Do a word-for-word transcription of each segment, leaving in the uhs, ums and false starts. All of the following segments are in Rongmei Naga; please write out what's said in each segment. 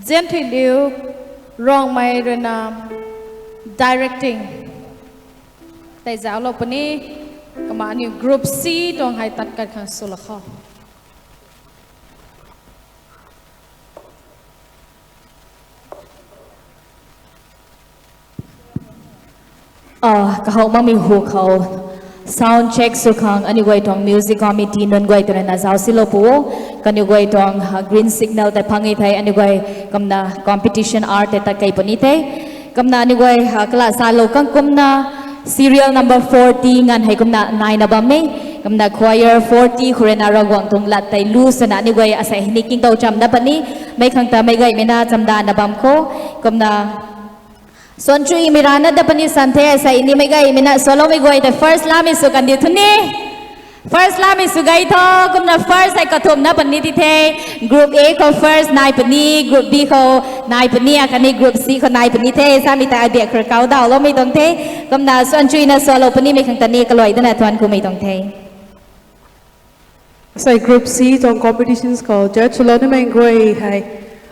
Zianthuiliu Rongmei ruina directing tei zauclou puni, kumna aniu group C tuang hei tat kat khang swlou khou. Ah, kahouh makmei hu khou sound check sw khang aniu guay tuang music committee nunc guay tw ruina zauc silou pu o. Kaniw guay tuang, ah, green signal tei phang e thei aniu guay kumna competition art tei tat kei puni the. Kumna aniu guay, ah, kala salou khang kumna serial number forty nganv hei kumna naina bam e. Kumna choir forty khou ruina Ravguangc tuang lat tei lu swna aniu guay asei hei ni kingtow chamna puni. Mei khang ta meic gaymei na chamdana bam khou. Kumna suanchui mi rana da puni san the, asei ni meic gaymei na swloumei guay tei first lamei sw kandiu thu ni. First lamei sw gay tho, kumna first hei kathumhna puni ti the. Group A khou first nai puni, group B khou nai puni, akhatni group C khou nai puni the, samei ta abiak khou kau dauloumei tuang the. Kumna suanchuina swlou punimei khang ta ni kaluai dana thuan kumei tuang the. Asei group C tuang competitions khou judge swlou nimei guay hei,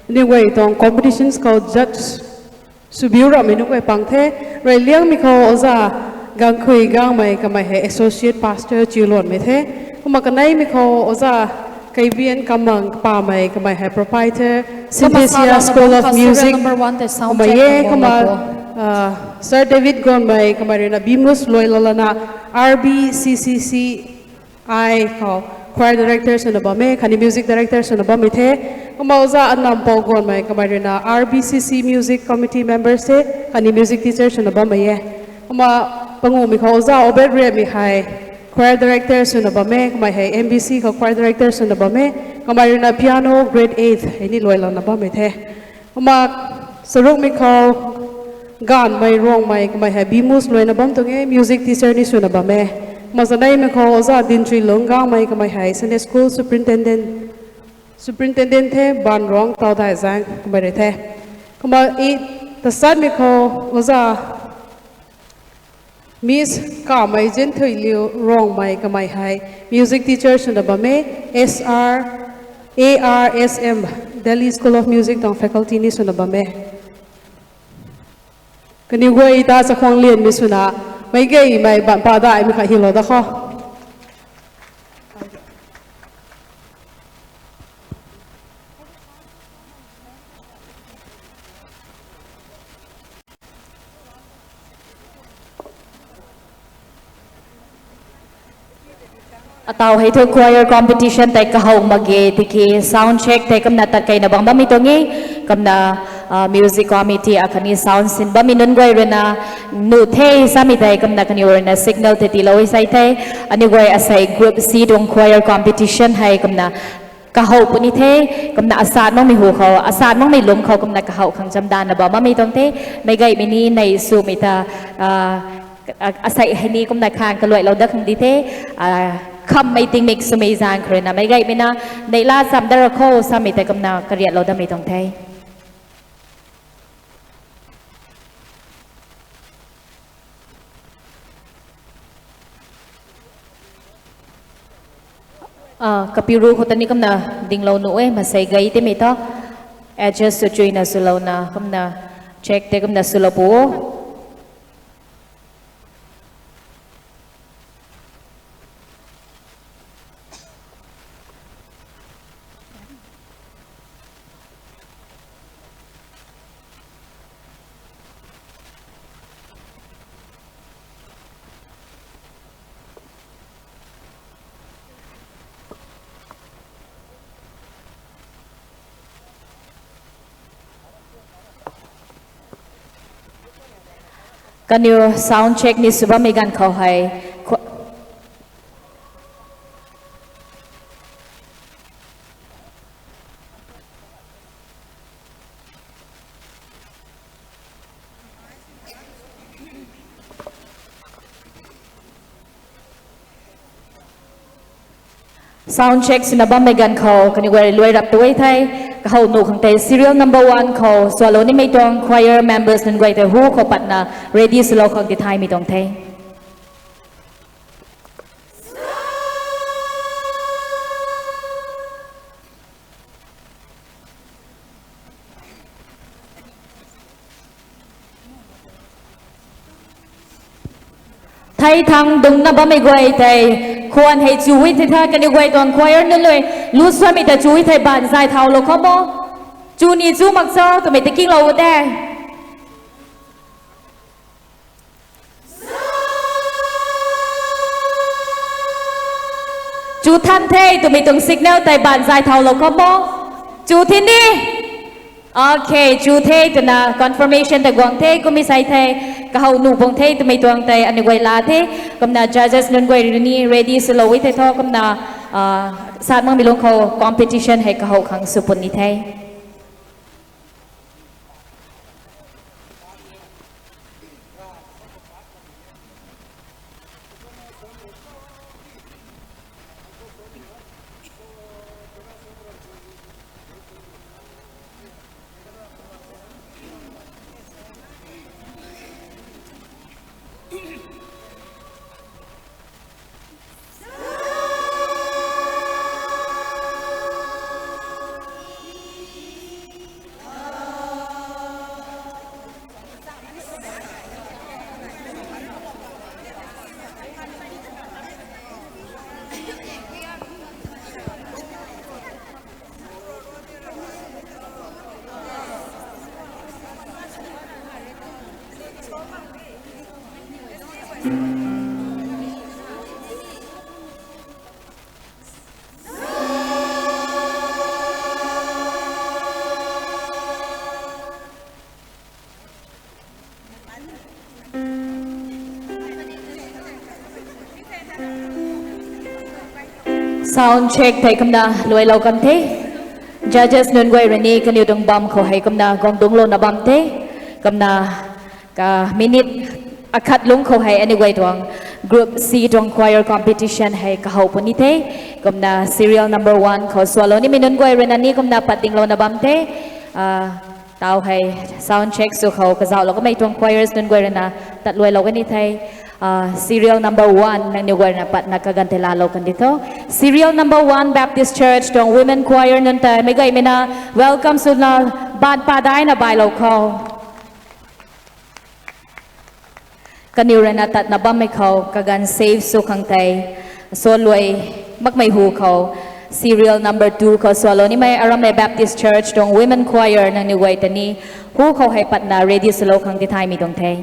aniu guay tuang competitions khou judge swbiu ramhmei nunc guay pang the. Reyliangmei khou oza Gangkhui Gangmei, kamei hei associate pastor chiuluanmei the. Kumna kaneimei khou oza Kaibian Kamang Kapamei, kamei hei proprietor, Synthesia School of Music. Kumna e, kumna, ah, Sir David Gonmei, kamei ruina Bimus luailou lana R B C C C I khou choir director swna bam e, khatni music director swna bammei the. Kumna oza Anam Pou Gonmei, kamei ruina R B C C music committee members the, khatni music teacher swna bammei e. Kumna panguhmei khou oza Obed Riamei hei choir director swna bam e, kamei hei M B C khou choir director swna bam e, kamei ruina piano grade eight hei ni luailouna bammei the. Kumna charukmei khou Ganmei Rongmei, kamei hei Bimus luaina bam tuang e, music teacher ni swna bam e. Kumna zaneimei khou oza Dinchui Lung Gangmei, kamei hei Sunday school superintendent, superintendent the, Banruang Taudaizaeng kamei rui the. Kumna e, tasatmei khou oza Miss Kamei Zinthuiliu Rongmei, kamei hei music teacher swna bam e, S R, A R S M, Delhi School of Music tuang faculty ni swna bam e. Kaniw guay ta chakhwang lianmei swna, meic gaymei banpa daihmei kha hilou da kho. Ataw hei thu choir competition tei kahouh mak ge, tiki sound check tei kumna tat keina bam bammei tuang e, kumna, ah, music committee akhatni sound sin bammei nunc guay ruina nuh the samei tei kumna kaniw ruina signal tei tiilou e sai the. Aniu guay asei group C tuang choir competition hei kumna kahouh puni the, kumna asat makmei hu khou, asat makmei lum khou kumna kahouh khang chamdana bam bammei tuang the, meic gaymei ni nei swmei ta, ah, asei hei ni kumna khang kaluailou dat khang di the, ah, khammei tingmik swmei zaeng khou ruina meic gaymei na, neihla cham dat ra kho samei tei kumna kariatlou datmei tuang the. Ah, kapiu ru khou ta ni kumna dinglou nuh e, masei gay timei thu. Adjust sw chuina swlouna, kumna check tei kumna swlou pu o. Kaniw sound check ni sw bammei ganv khou hei, khou- Sound check swna bammei ganv khou kaniw guay luai rap tu e thei, kahouh nuh khang tei serial number one khou swalou nimei tuang choir members nunc guay tei hu khou patna ready swlou khang tithaymei tuang the. Ai thang dungcna bammei guay tei, khwan hei chu e thei tha, kaniw guay tuang choir nunc lui, lu suanmei ta chu e thei baan zay thaulou khou mo. Chu ni chu mak cho, twmei ta kinglou de. Chu than the, twmei tuang signal tei baan zay thaulou khou mo. Chu the ni. Okay, chu the twna confirmation tei guang the, kummei sai the, kahow nuh bang the, twmei tuang tei aniw guay la the, kumna judges nunc guay rui ni ready swlou e thei tho, kumna, ah, sat makmei lungc khou competition hei kahow khang sw puni the. Sound check thei kumna luailou kan the. Judges nunc guay rui ni kaniw tuang bam khou hei kumna guang dungclouna bam the. Kumna ka minute akhat lungc khou hei aniw guay tuang Group C tuang choir competition hei kahow puni the. Kumna serial number one khou swalou nimei nunc guay rui na ni kumna pat dinglouna bam the. Ah, tau hei sound check sw khou kazauhlou kamei tuang choirs nunc guay rui na tat luailou kan the. Ah, serial number one nangniw guay rui na patna kaganv tei laalou kan di tho. Serial number one Baptist Church tuang women choir nunc tei meic gaymei na welcome swna baan padaina bailou khou. Kaniw rui na tatna bammei khou kaganv save sw khang tei, sa luai makmei hu khou, serial number two khou swalou nimei Arammei Baptist Church tuang women choir nangniw guay ta ni hu khou hei patna ready swlou khang tithaymei tuang the.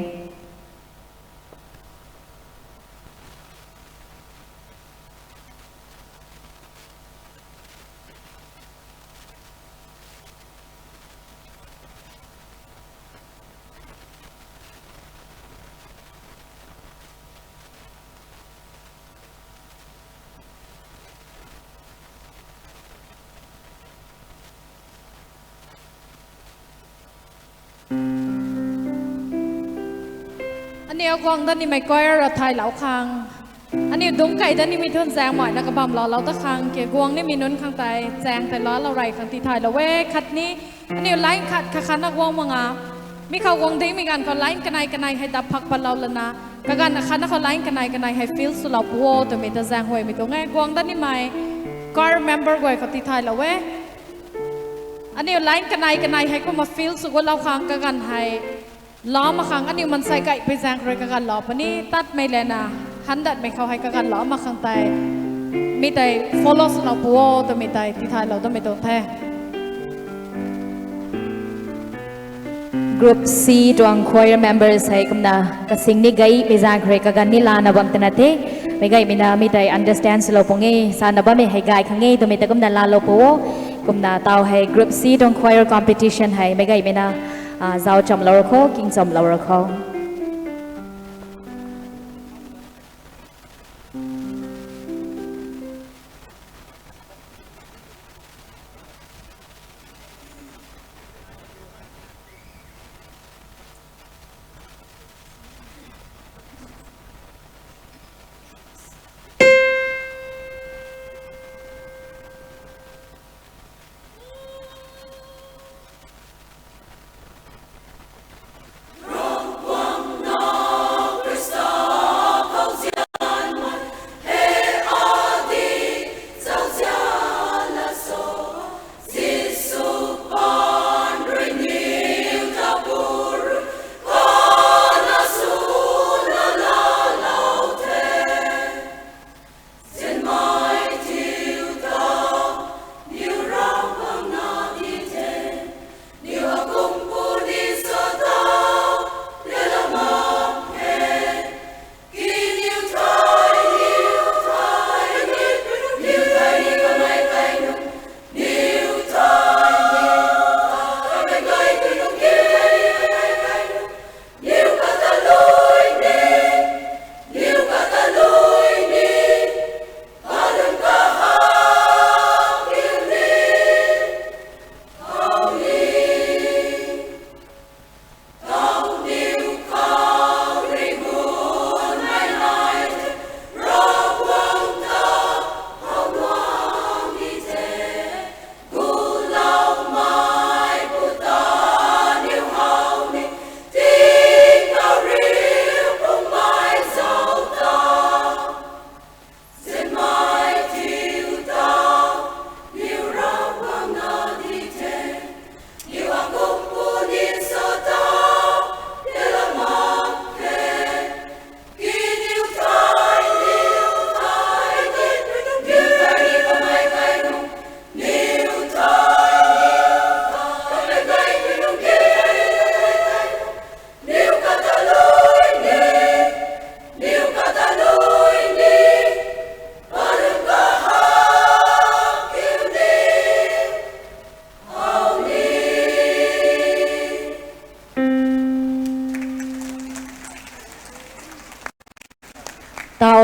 Aniu guang dat nimei choir ra thaylou khang, aniu dungc kei dat nimei thun zaeng maina kabamloulou ta khang ke guang nimei nunc khang tei zaeng tei laalou rey khang tithaylou e. Khatni aniu line khat khat khatna guang mak nga, mi khou guang dingmei ganv khou line kanei kanei hei dap phak patlou lana, kaganv akhatna khou line kanei kanei hei fill swlou pu o twmei ta zaeng huaymei tuang e. Guang dat nimei choir member guay khou tithaylou e. Aniu line kanei kanei hei kumna fill sw gutlou khang kaganv hei laa mak khang, aniu mansei kaipui zaeng rui kaganv laa puni, tatmei lana handatmei khou hei kaganv laa mak khang tei mi tei follow swlou pu o twmei tei tithaylou twmei tuang the. Group C tuang choir members hei kumna kasing ni gaymei zaeng rui kaganv ni lana bam twna the. Meic gaymei na mi tei understand swlou pung e, sana bammei hei gay khang e twmei ta kumna laalou pu o. Kumna tau hei Group C tuang choir competition hei meic gaymei na, ah, zauc chamlou ra kho, king chamlou ra kho.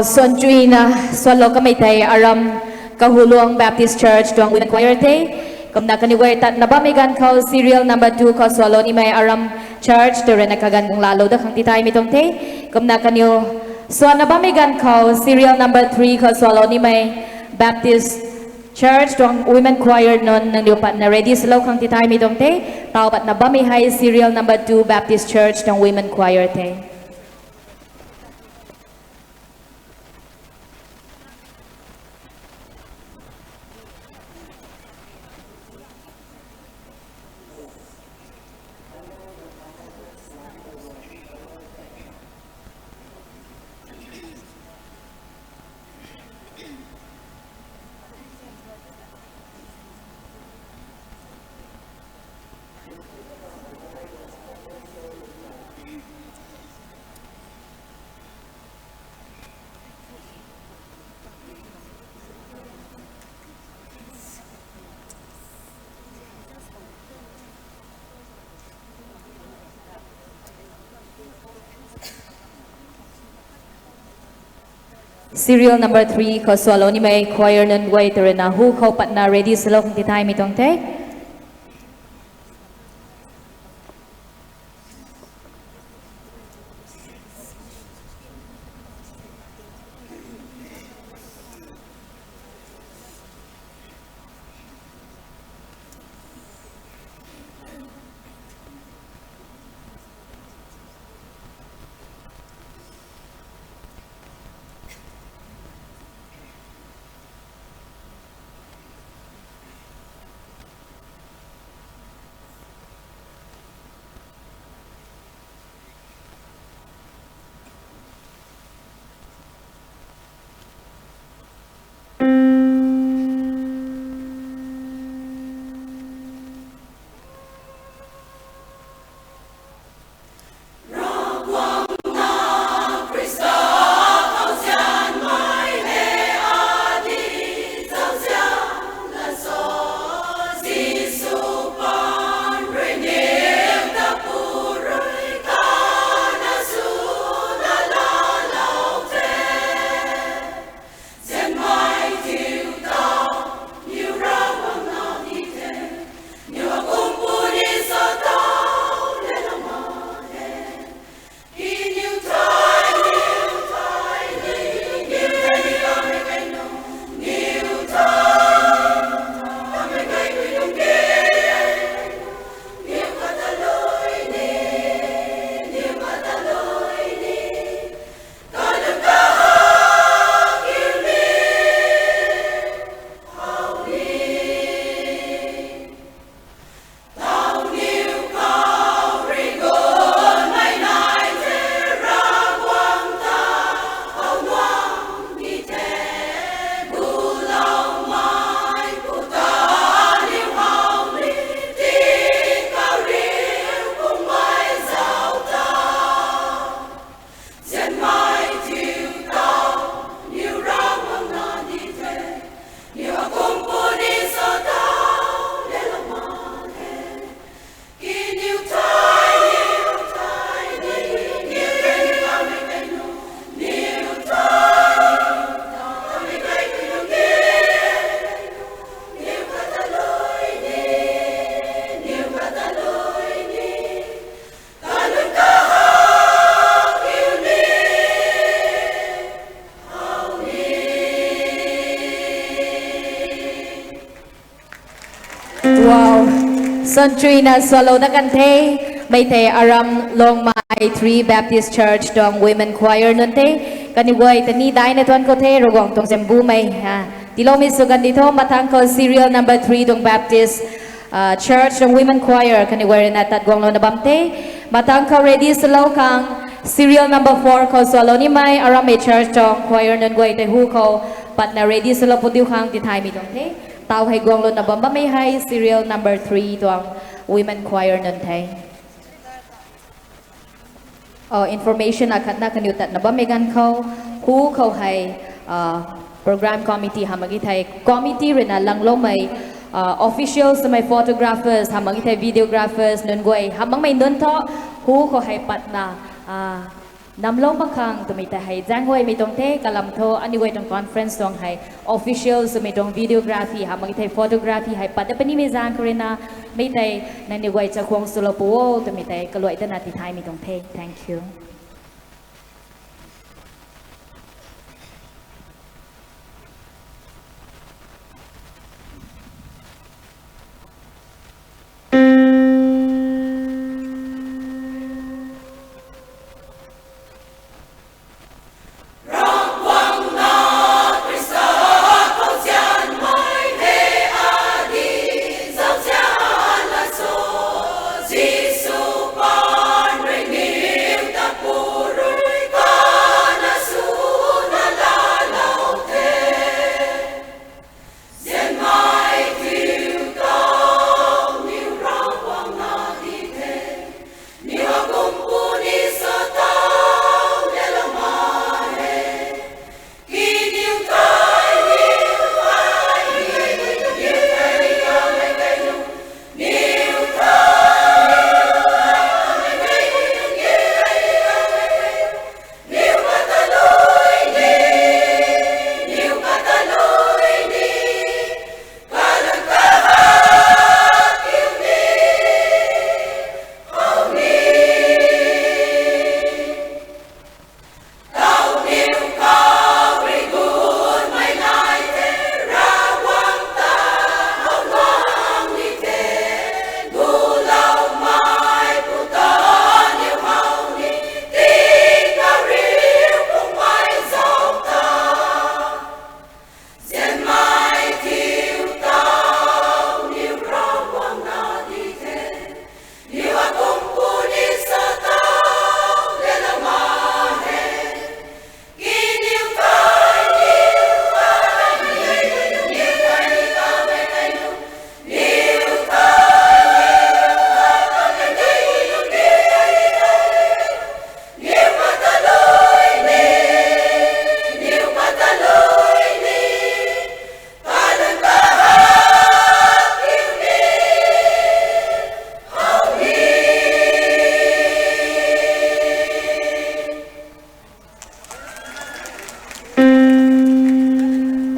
Suan chuina sualou kamei tei aram Kahuluang Baptist Church tuang women choir the. Kumna kaniw guay tatna bammei ganv khou serial number two khou sualou nimei aram church tei rui na kaganv guang laalou dat khang tithaymei tuang the. Kumna kaniw suanna bammei ganv khou serial number three khou sualou nimei Baptist Church tuang women choir nunc nangniw patna ready swlou khang tithaymei tuang the. Taw patna bammei hei serial number two Baptist Church tuang women choir the. Serial number three khou sualou nimei choir nunc guay tei rui na hu khou patna ready swlou khang tithaymei tuang the. Wow. Suan chuina sualou dat kan the. Mei thei aram Longmai Three Baptist Church tuang women choir nunc the. Kaniw guay ta ni daina tuan khou the, Ravguangc tuang zembu mei. Ha. Tiiloumei sw kan di tho, mathang khou serial number three tuang Baptist, ah, Church tuang women choir kaniw guay rui na tat guanglouna bam the. Mathang khou ready swlou khang serial number four khou sualou nimei aram mei church tuang choir nunc guay tei hu khou patna ready swlou pu diu khang tithaymei tuang the. Taw hei guanglouna bam bammei hei serial number three tuang women choir nunc the. Oh, information akhatna kaniw tatna bammei ganv khou, hu khou hei, ah, program committee hamh mak ge thei, committee rui na langloumei, ah, officials twmei photographers hamh mak ge thei, videographers nunc guay hamh makmei nunc thu, hu khou hei patna, ah, Namlou mak khang twmei tei hei zaeng guaymei tuang the, kalam thu aniu guay tuang conference tuang hei official swmei tuang videography hamh mak thei photography hei pat da punimei zaeng khou ruina, mi tei nangniw guay chakhwang swlou pu o twmei tei kaluai dana tithaymei tuang the. Thank you.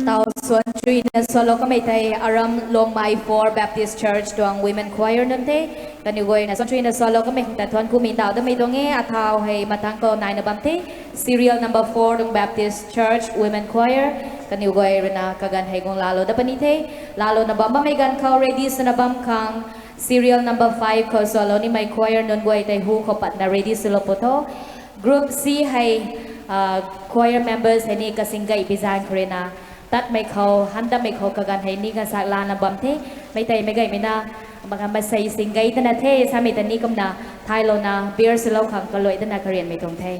Tau suan chuina sualou kamei tei Aram Longmai Four Baptist Church tuang Women Choir nunc the. Kaniw guayna suan chuina sualou kamei ta thuan kumei ndauh damei tuang e, athau hei matang khou naina bam the. Serial number four tuang Baptist Church Women Choir. Kaniw guay ruina kaganv hei guang laalou da puni the. Laalouna bam bammei ganv khou ready swna bam khang serial number five khou sualou nimei choir nunc guay tei hu khou patna ready swlou pu tho. Group C hei, choir members hei ni kasing gay pi zaeng khou ruina tatmei khou, handamei khou kaganv hei ni gansak lana bam the. Mei tei meic gaymei na, masei sing gay tana the samei ta ni kumna thaylouna beer swlou khang kaluai dana karianmei tuang the.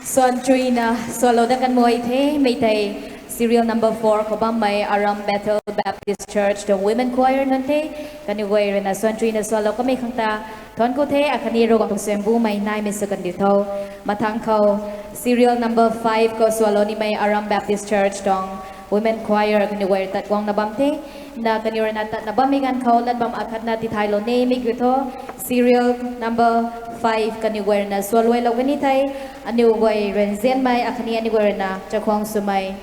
Suan chuina sualou dat kan mei the, mei tei serial number four khou bammei Aram Bethel Baptist Church tuang women choir nunc the, kaniw guay ruina suan chuina sualou kamei khang ta thuanc ku the, akhatni Ravguangc tuang suaihiam bumei naimei sw kandiu tho. Mathang khou serial number five khou sualou nimei Aram Baptist Church tuang women choir kaniw guay tat guangna bam the, na kaniw ruina tatna bammei ganv khou lat bam akhatna tithaylou nimei kiu tho. Serial number five kaniw guay ruina sualuailou kani thei, aniw guay ruina nzianmei akhatni aniw guay ruina chakhwang swmei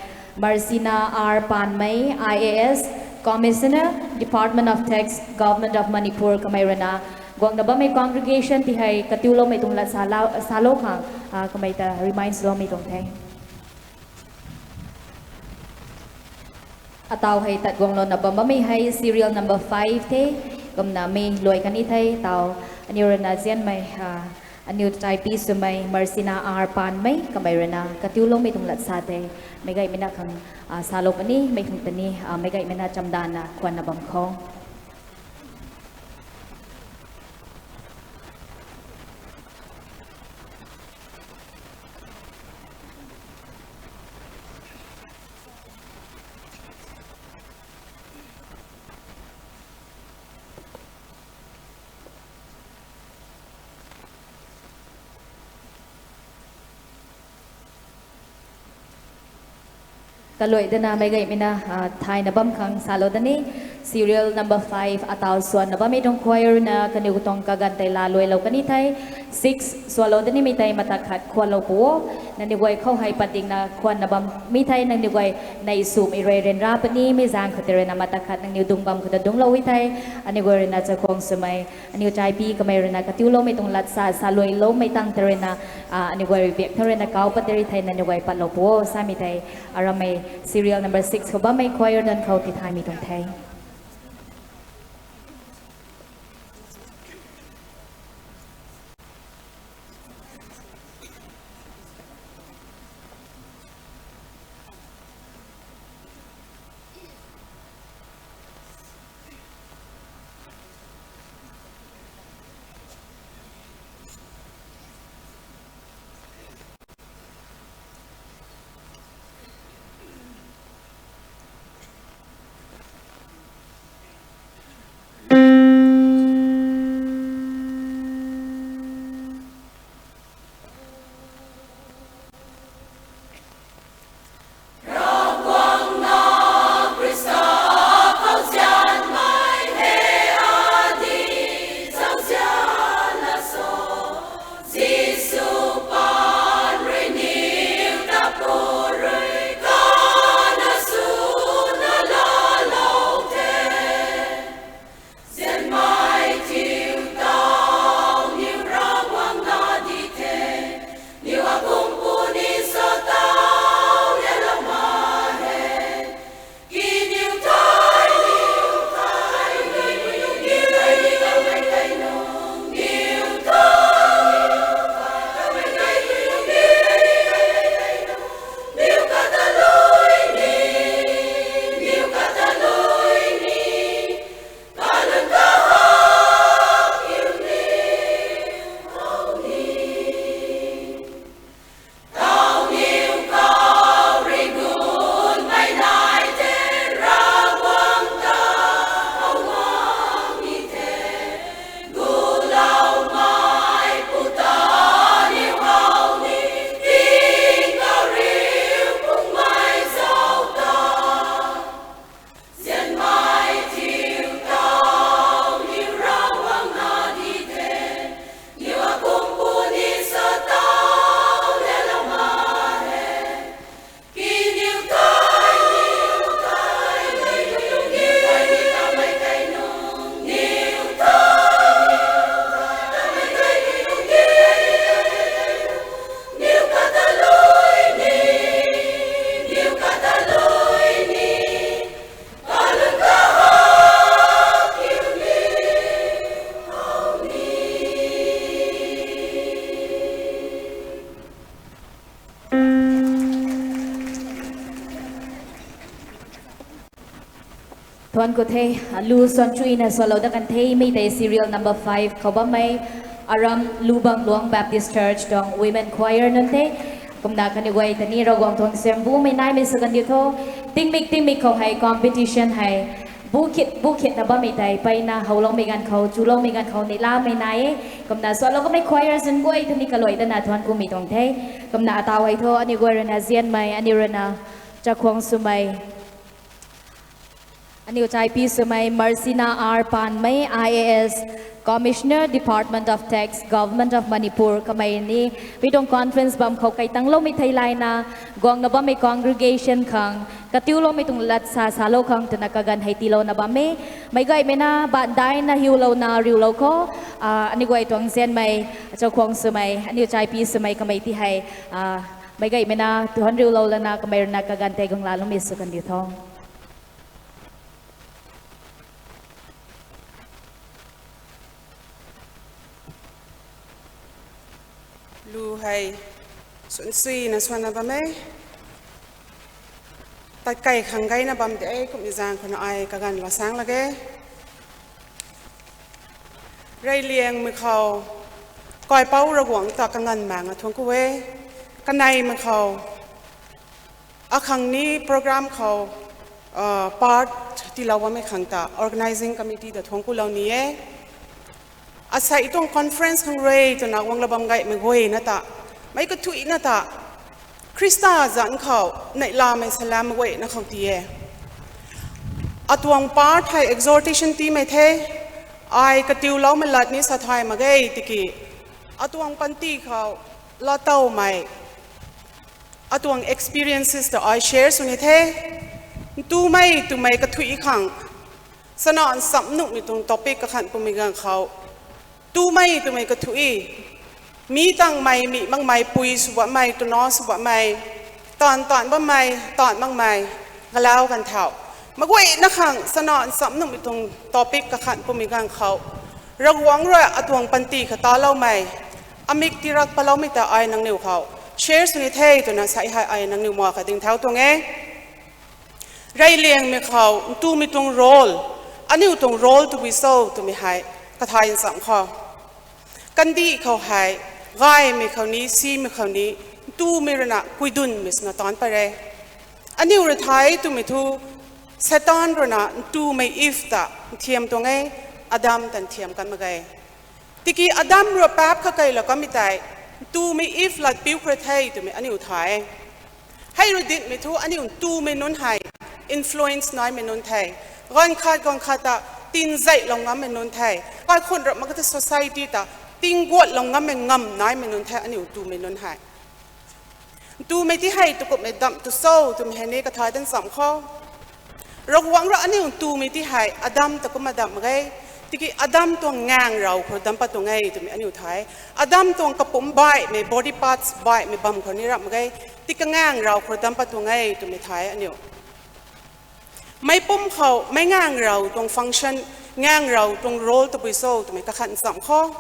Marsina R Panmei, I A S, Commissioner, Department of Tax, Government of Manipur kamei ruina guangna bammei congregation ti hei katiuloumei tuang lat salou, salou khang, ah, kamei ta remind swloumei tuang the. Ataw hei tat guanglouna bam bammei hei serial number five the, kumna mi luai kani the, taw aniw ruina nzianmei, ah, aniw taipi swmei Marsina R Panmei kamei ruina katiuloumei tuang lat sa the, meicgaymei na khang, ah, salou kani, mei khang tani, ah, meicgaymei na chamdana khwanna bam khou. Kaluai dana meicgaymei na, ah, thayna bam khang salou dani, serial number five ataw suanna bammei tuang choir na kaniw tuang kaganv tei laaluailou kani thei, six sualou dani mei tei matak khat khwanlou pu o, nangniw guay khou hei padikna khwanna bammei thei nangniw guay nei swmei rui ryanra puni mei zaeng khou tei ruina matak khat nangniw dungc bam khou ta dungclou e thei, aniw guay ruina chakhwang swmei aniw taipi kamei ruina katiuloumei tuang lat sa, saluailoumei tang tei ruina, ah, aniw guay rui biak thau ruina kau pat tei rui thei nangniw guay patlou pu o samei tei, arammei serial number six khou bammei choir nunc khou tithaymei tuang the. Thuanc ku the, lu suan chuina sualou dat kan the, mei tei serial number five khou bammei, Aram Lubang Luang Baptist Church tuang women choir nunc the. Kumna kaniw guay ta ni Ravguangc tuang siam bumei naimei sw kandiu tho. Tingmik tingmik khou hei competition hei bu khit bu khitna bammei tei mpeyna howloumei ganv khou, chuloumei ganv khou neihlamei nai e. Kumna swlou kamei choir zun guay ta ni kaluai dana thuanc kumei tuang the. Kumna ataw hei tho aniw guay ruina zianmei, aniw ruina chakhwang swmei, aniw chaipi swmei Marsina R Panmei, I A S, Commissioner, Department of Tax, Government of Manipur, kamei ni mi tuang conference bam khou kai tangloumei theilayna, guangna bammei congregation khang katiuloumei tuang lat sa salou khang twna kaganv hei tiilouna bam e. Meic gaymei na bandaina hiulouna riulou khou, aniw guay tuang zianmei, chakhwang swmei, aniw chaipi swmei kamei ti hei, meic gaymei na tuanc riulou lana kamei ruina kaganv tei guang laloumei sw kandiu tho. Lu hei swnsuina swanna bam e. Tat kei khang gayna bam de, kumhmei zaeng khou na ai kaganv laa saeng lak ge. Reyliangmei khou kaipouc Ravguangc ta kanganv maengna thuanc ku e. Kaneimei khou akhang ni program khou part tiilou bammei khang ta organizing committee ta thuanc kulou ni e. Asei tuang conference khang rui twna guanglou bam gaymei guayna ta, meic kathuicna ta Khrista zanc khou neihlamei salam guayna khou ti e. Atuang part hei exhortation tiimei the. Ai katiuloumei lat ni sa thay mak ge tiki atuang panty khou laatowmei, atuang experiences ta ai share sw ni the. Ntumei twmei kathuic khang chana nchamc nuhmei tuang topic kakhan pumei ganv khou, ntumei twmei kathuic, mi tangmei, mi makmei, pui sw bammei, twna sw bammei, taanv taanv bammei, taanv makmei, galau ganv thau, meic guayna khang chana nchamc nuhmei tuang topic kakhan pumei ganv khou, Ravguangc rui atuang panty khou taloumei, amik tirak paloumei ta ai nangniw khou share sw ni the twna sa hei ai nangniw ma kha ding thau tuang e. Reyliangmei khou ntumei tuang role, aniu tuang role tabui cho twmei hei kathay nchamc khou, kandih khou hei gaymei khou ni, simei khou ni, ntumei ruina kuidunmei swna taanc pat re. Aniu rui thay twmei thu, Satan ruina ntumei Eve ta nthiam tuang e, Adam ta nthiam kan mak ge. Tiki Adam rui paap kha keylou kanmei tei, ntumei Eve lat piu khou rui the twmei aniu thay. Hei rui dinhmei thu aniu ntumei nunc hei influence naimei nunc the. Ganv khat ganv khat ta tinzeilou ngammei nunc the. Kaikhun rap mak kata society ta tingguatlou ngammei ngam naimei nunc the aniu ntumei nunc hei. Ntumei ti hei tu kumhmei damh tu cho twmei hei ni kathay dan cham khou, Ravguangc rui aniu ntumei ti hei Adam ta kumna damh mak ge. Tiki Adam tuang ngaengrau khou rui damh pat tuang e twmei aniu thay. Adam tuang kapumc baihmei, body parts baihmei bam khou ni rap mak ge. Tiki ngaengrau khou rui damh pat tuang e twmei thay aniu. Meic pumc khou meic ngaengrau tuang function, ngaengrau tuang role tabui cho twmei kakhan cham khou,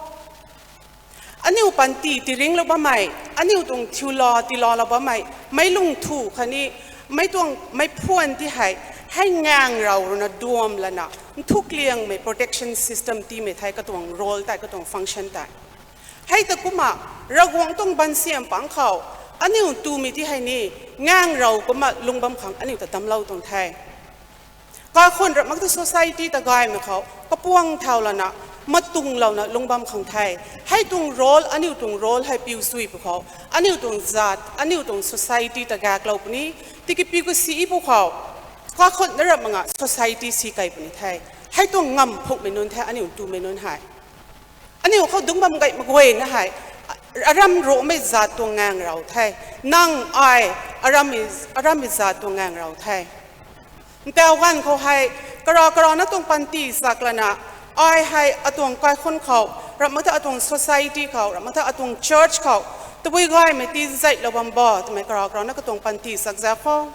aniu panty tiringlou bammei, aniu tuang thiula tilalou bammei, meic lungthu khatni meic tuang meic phuan ti hei, hei ngaengrau ruina duam lana nthuk liangmei protection system tiimei thei katuang role tei, katuang function tei. Hei ta kumna, Ravguangc tuang bansiam pang khou, aniu ntumei ti hei ni, ngaengrau kumna lung bam khang aniu ta damclou tuang the. Kaikhun rap mak ta society ta gaymei khou kapuang thau lana, matunglouna lung bam khang the. Hei tuang role, aniu tuang role hei piu sui pw khou, aniu tuang zat, aniu tuang society ta gaeklou puni, tiki piu kasi pw khou, kaikhun na rap mak nga society si kei puni the. Hei tuang ngamv phukmei nunc the aniu ntumei nunc hei. Aniu khou dungc bam gay mak guayna hei, aram ruhmei zat tuang ngaengrau the. Nang ai, aram, arammei zat tuang ngaengrau the. Ntau ganv khou hei, kara karana tuang panty zak lana, ai hei atuang kaikhun khou, rap mak ta atuang society khou, rap mak ta atuang church khou, tabui gaymei ti zeihlou bam bo twmei kara karana katuang panty zak zak khou,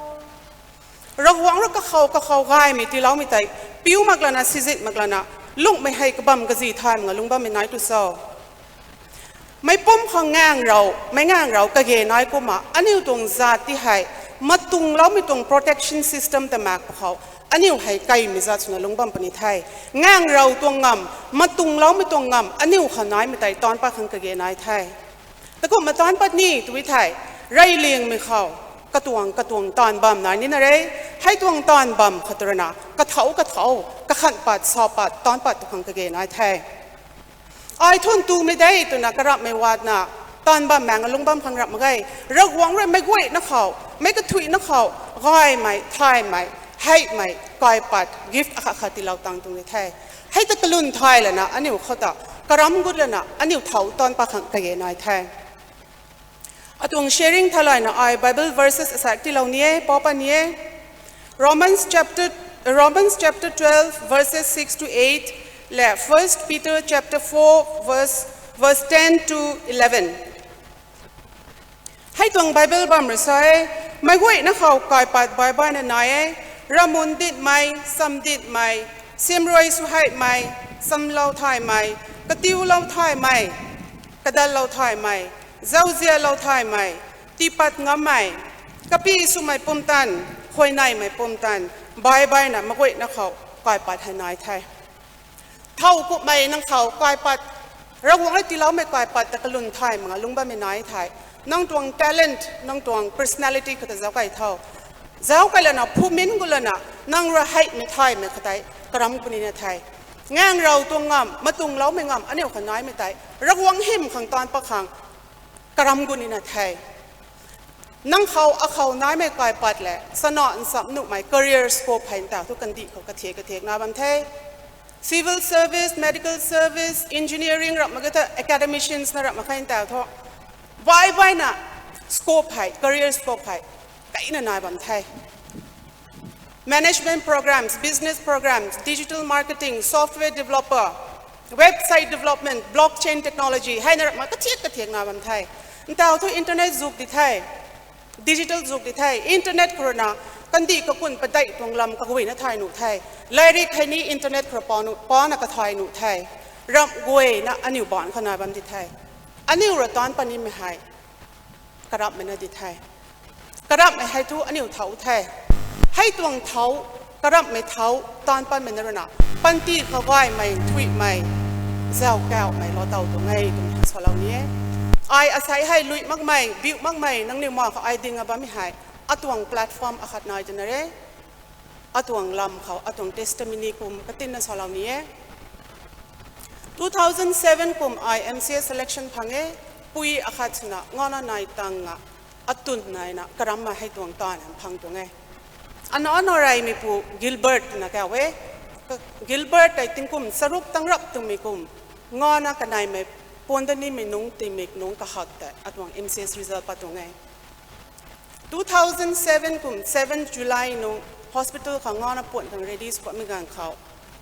Ravguangc rui kakhou kakhou gaymei tiiloumei tei, piu mak lana, sizit mak lana, lungmei hei kabam kazi thay mak nga lung bammei nai tu cho. Meic pumc khou ngaengrau, meic ngaengrau kage nai kumna, aniu tuang zat ti hei, matungloumei tuang protection system ta mak pw khou, aniu hei keimei zat swna lung bam puni the. Ngaengrau tuang ngamv, matungloumei tuang ngamv, aniu khou naimei tei taanc pat khang kage nai the. Takumna taanc pat ni twi thei, Reyliangmei khou katuang katuang taanv bam nai nina re. Hei tuang taanv bam khou tu rui na kathau kathau, kakhan pat, sa pat, taanc pat tu khang kage nai the. Ai thun tumei de twna karamhmei watna taanv bam maeng lungc bam khang ramh mak ge. Ravguangc rui meic guayna khou, meic kathuicna khou gaymei, thaymei, heimei kaipat, gift akhat khat tiilou tang tuang di the. Hei ta kalun thay lana aniu khou ta karamc gut lana aniu thau taanc pat khang kage nai the. Atuang sharing thalaina ai Bible verses asak tiilou ni e, pa pa ni e. Romans chapter, Romans chapter twelve, verses six to eight, le First Peter chapter four, verse, verse ten to eleven. Hei tuang Bible bam rui sa e, meic guayna khou kaipat baih baihna nai e, ramun ditmei, sam ditmei, siamruai sw heimei, samlou thaymei, katiulou thaymei, kadatlou thaymei, zauzianlou thaymei, tiipat ngammei, kapy swmei pumtan, huayneymei pumtan, baih baihna meic guayna khou kaipat hei nai the. Thow kumhmei nang khou kaipat, Ravguangc rui tiiloumei kaipat ta kalun thay mak nga lungc bammei nai the. Nang tuang talent, nang tuang personality khou ta zauc kai tho. Zauc kai lana, phumin gut lana, nang rui heimei thaymei khou tei karamc gut nina the. Ngaeng rau tuang ngamv, matungloumei ngamv aniu khou naimei tei Ravguangc hym khang taanc pat khang karamc gut nina the. Nang khou akhou naimei kaipat le sana nchamc nuhmei career scope hei ntaw thu kandih khou kathek kathek na bam the. Civil service, medical service, engineering ramh mak ge the, academicians na ramh mak khe ntaw thu. Baih baihna scope hei, career scope hei kaina nai bam the. Management programs, business programs, digital marketing, software developer, website development, blockchain technology, hei na ramh mak kathek kathek na bam the. Ntaw thu internet zuk di the, digital zuk di the, internet khou rui na kandih kakun padeih tuang lam kaguayna thay nuh the, lairik hei ni internet khou rui pa nuh, pana kathay nuh the, ramh guayna aniu baanc khou nai bam di the. Aniu rui taanc pat nimei hei karamhmei na di the. Karamhmei hei thu aniu thau the. Hei tuang thau, karamhmei thau, taanc patmei na rui na panty khou gaymei, thuihmei, zau kauhmei lou tow tuang e twmei salou ni e. Ai asei hei lui makmei, biu makmei nangniw ma khou ai ding a bammei hei atuang platform akhat nai twna re. Atuang lam khou atuang testimony kum katinna salou ni e. Two thousand seven kum ai M C S selection phang e. Pui akhat swna ngana nai tang a, atun naina karamhmei hei tuang taanv phang tuang e. Ana ana reymeipu Gilbert twna kauc e. Gilbert tei tingkum charuk tang rap twmei kum ngana kaneimei puan dat nimei nungc tingmik nungc kahak tei atuang M C S result pat tuang e. Two thousand seven kum seven July nung hospital khou ngana puan tang ready sw patmei ganv khou,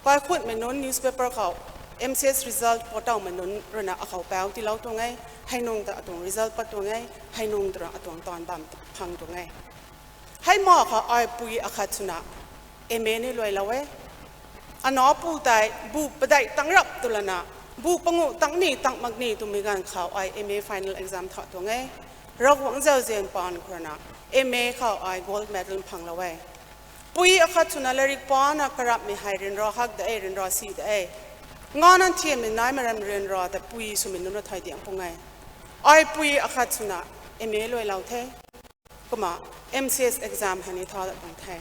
kaikhunmei nunc newspaper khou M C S result pat towmei nunc rui na akhou pauc tiilou tuang e. Hei nung ta atuang result pat tuang e. Hei nung ta rui atuang taanv bam phang tuang e. Hei ma khou ai pui akhat swna M A ni luailou e. Ana pu tei bu padeih tang rap tw lana, bu panguh tang ni tang mak ni twmei ganv khou ai M A final exam tha tuang e. Ravguangc zauzian paan khou rui na M A khou ai gold medal phang lou e. Pui akhat swna lairik pana karamhmei hei ryanra hak de e, ryanra si de e. Ngana thiammei naimei ram ryanra ta pui swmei nunc na thay diang pung e. Ai pui akhat swna M A luailou the. Kumna M C S exam hei ni tha dat tuang the.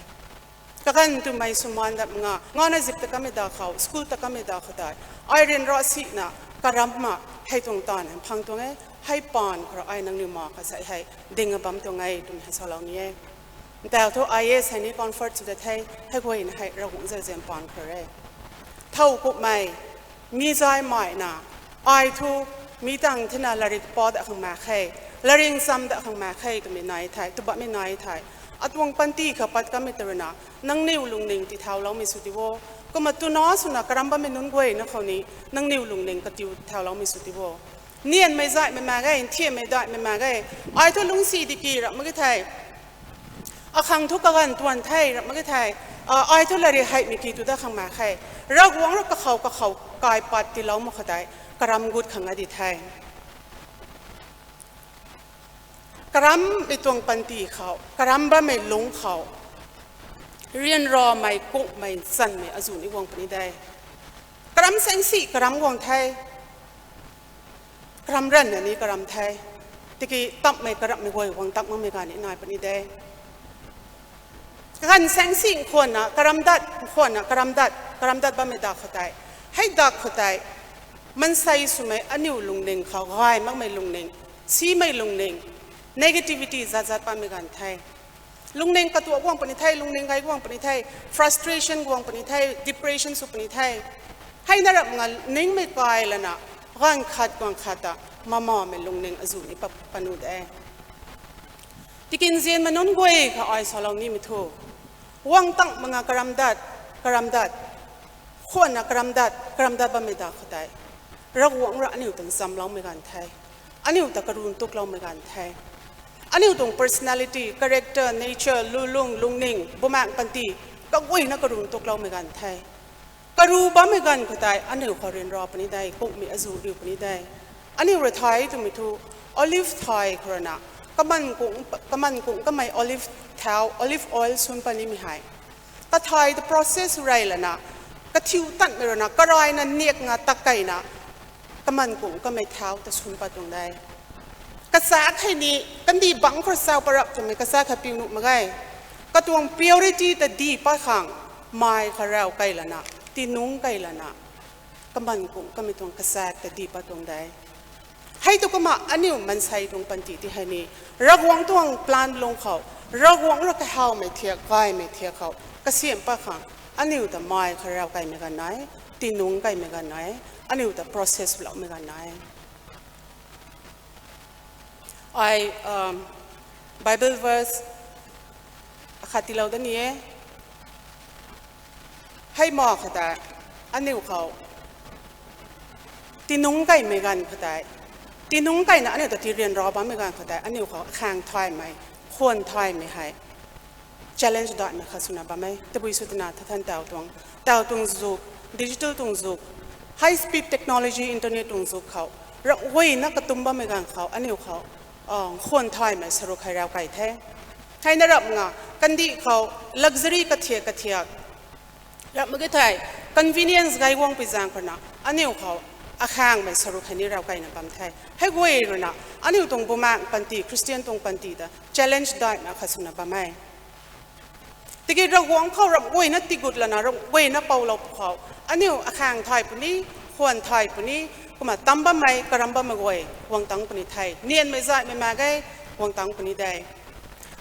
Kaganv twmei swmaan dat mak nga, ngana zip ta kamei da khou, school ta kamei da khou tei ai ryanra sina karamhna hei tuang taanv phang tuang e. Hei paan khou rui ai nangniw ma khou sei hei ding a bam tuang e twmei hei salou ni e. Ntaw thu I A S hei ni convert sw da the. Hei guayna hei Ravguangc zauzian paan khou rui e. Thow kumhmei, mi zay maina, ai thu mi tang thena lairik pa dat khang mak khe, lairik cham dat khang mak khe twmei nai the, tw bammei nai the. Atuang panty khou pat kamei ta rui na nangniw lungning tithauloumei sw ti o. Kumna twna swna karam bammei nunc guayna khou ni nangniw lungning katiu thauloumei sw ti o. Nianmei zaymei mak ge, nthiammei daihmei mak ge. Ai thu lungcsi di ki rap mak ge the. Akhang thu kaganv tuan the rap mak ge the. Ai thu lairik heimei ki tu dat khang mak khe. Ravguangc rui kakhou kakhou kaipat tiilou mak khou tei karam gut khang a di the. Karamhmei tuang panty khou, karam bammei lungc khou, ryanramei, kungmei, nchanmei azuh ni guang puni de. Karam sangsi karam guang the. Karam ranvna ni karam the. Tiki tamhmei karamhmei guay guang tak makmei ganv ni nai puni de. Kaganv saengsi khwanna karamdat, khwanna karamdat, karamdat bammei dak khou tei, hei dak khou tei, maansei swmei aniu lungning khou gay makmei lungning, simei lungning, negativity zat zat bammei ganv the. Lungning katuak guang puni the, lungning gay guang puni the, frustration guang puni the, depression sw puni the. Hei na rap nga ningmei kai lana, ganv khat guang khat ta, mamamei lungning azuh ni pa, panu de. Tiki nzianmei nunc guay kha ai salou nimei thu, guang tang manga karamdat, karamdat, khwanna karamdat, karamdat bammei dak khou tei, Ravguangc rui aniu tuang chamloumei ganv the. Aniu ta karun tukloumei ganv the. Aniu tuang personality, character, nature, lulung, lungning, bumaengc panty, kaguayna karun tukloumei ganv the. Karu bammei ganv khou tei aniu khou ryanra puni de, kungmei azuh riu puni de. Aniu rui thay twmei thu, olive thay khou rui na, kaman kung, kaman kung kamei olive thau, olive oil swn pa nimei hei, kathay ta process rey lana, kathiu tanmei rui na, karayna niak nga tak keyna, kaman kung kamei thau ta swn pat tuang de. Kachaek hei ni, kandih bangc khou sau parap twmei kachaek kha piu nuh mak ge. Katuang purity ta dih pat khang, mai kha rau key lana, tinungc key lana, kaman kung kamei tuang kachaek ta dih pat tuang de. Hei tu kumna aniu maansei tuang panty ti hei ni, Ravguangc tuang plan lung khou, Ravguangc rui kahawmei thiak, gaymei thiak khou kasiam pat khang, aniu ta mai kha rau keymei ganv nai, tinungc keymei ganv nai, aniu ta process loumei ganv nai. Ai, Bible verse akhat tiilou da ni e. Hei ma khou tei, aniu khou tinungc keymei ganv khou tei, tinungc keyna aniu ta tiryanra bammei ganv khou tei, aniu khou akhang thaymei, khwan thaymei hei challenge daihmei khat swna bam e. Tabui sw twna thathan taw tuang, taw tuang zuk, digital tuang zuk, high speed technology, internet tuang zuk khou, ramh guayna katum bammei ganv khou aniu khou khwan thaymei saruk hei rau key the. Hei na rap nga, kandih khou luxury kathiak kathiak rap mak ge thei, convenience gay guangpui zaeng khou na, aniu khou akhangmei saruk hei ni rau keyna bam the. Hei guay rui na, aniu tuang bumaengc panty, Christian tuang panty ta challenge daihna khat swna bam e. Tiki Ravguangc khou ramh guayna tigut lana, ramh guayna poulou pwkhou, aniu akhang thay puni, khwan thay puni, kumna tam bammei, karam bammei guay guang tang puni the. Nianmei zaihmei mak ge, guang tang puni de.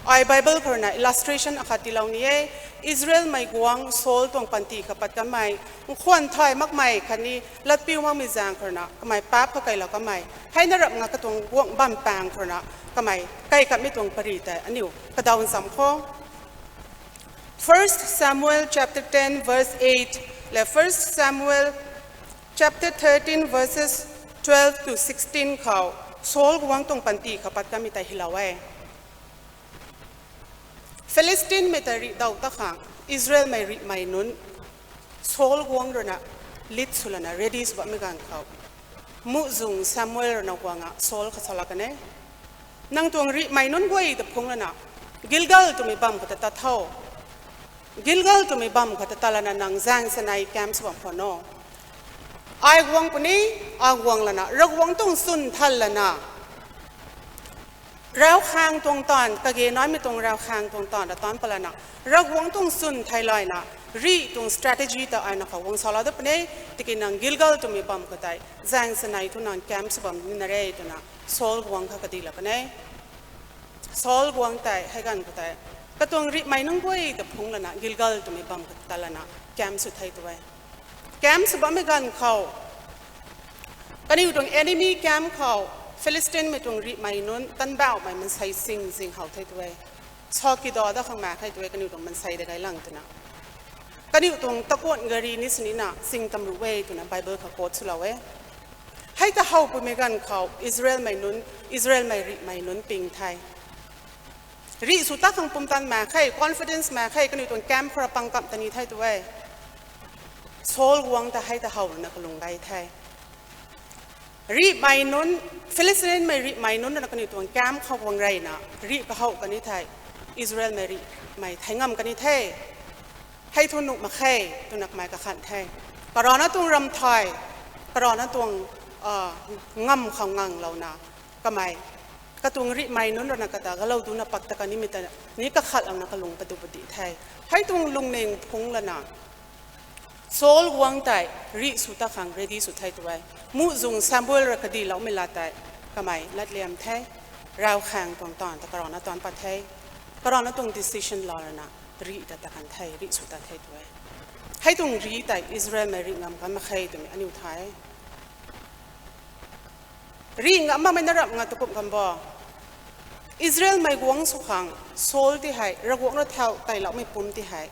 Ai Bible khou rui na illustration akhat tiilou ni e. Israelmei guangc Saul tuang panty kha pat kanmei, nkhwan thay makmei khatni latpiu makmei zaeng khou rui na kamei paap kha keylou kanmei, hei na rap nga katuang guangc bam paeng khou rui na kamei key katmei tuang pary tei aniu kadaw ncham khou, First Samuel chapter ten verse eight le First Samuel chapter thirteen verses twelve to sixteen khou, Saul guangc tuang panty kha pat kanmei tei hylou e. Philistinemei ta rih daw ta khang, Israelmei rihmei nunc, Saul guangc rui na lead sw lana ready sw bammei ganv khou, muhzwng Samuel rui na guang a Saul kha salou kan e. Nang tuang rihmei nunc guay ta phungc lana, Gilgal twmei bam khou ta tat tho. Gilgal twmei bam khou ta tat lana nang zaeng chanei camp sw bam khwan o. Ai guang puni, ai guang lana, Ravguangc tuang chwn thal lana, ravkhang tuang taanv, kage naimei tuang ravkhang tuang taanv ta taanc pat lana, Ravguangc tuang chwn thei layna, rih tuang strategy ta ai na khou guang salou dat puni, tiki nang Gilgal twmei bam khou tei zaeng chanei thu nang camp sw bam nina re twna Saul guangc kha kadih lak kan e. Saul guangc tei hei ganv khou tei, katuang rihmei nunc guay ta phungc lana Gilgal twmei bam khou ta tat lana camp sw the tu e. Camp sw bammei ganv khou, kaniw tuang enemy camp khou, Philistinemei tuang rihmei nunc tanbauhmei maansei sing zing how the tu e. Sa kidaw dat khang mak khe tu e, kaniw tuang maansei ta gay lang twna. Kaniw tuang takuanh gari ni sinina sing tam ruh e twna Bible khou quote swlou e. Hei ta how pumei ganv khou Israelmei nunc, Israelmei rihmei nunc ping the. Rih sw ta khang pumtan mak khe, confidence mak khe, kaniw tuang camp khou ra pang kamh ta ni the tu e. Saul guangc ta hei ta how ruina kalung gay the. Rihmei nunc, Philistinemei rihmei nunc na kaniw tuang camp khou guang reyna rih kahow kan ni thei, Israelmei rihmei thei ngam kan ni the. Hei thu nuh mak khe twna kamei kakhan the. Karana tuang ramthai, karana tuang ngam khou nganglouna kamei Katuang rihmei nunc rui na kata galou duna pak ta kanimei ta ni kakhatlouna kalung padu padih the. Hei tuang lungning phungc lana Saul guangc tei rih sw ta khang ready sw the tu e. Muhzwng Samuel rui kadiloumei lat tei kamei latliam the. Rav khang tuang taanv ta karana taanc pat the. Karana tuang decision laa lana rih ta ta kan the, rih sw ta the tu e. Hei tuang rih tei Israelmei rih ngam kan mak khe twmei aniu thay. Rih ngam makmei na rap nga tu kum kan bo. Israelmei guangc sw khang Saul ti hei Ravguangc rui thau teiloumei pumc ti hei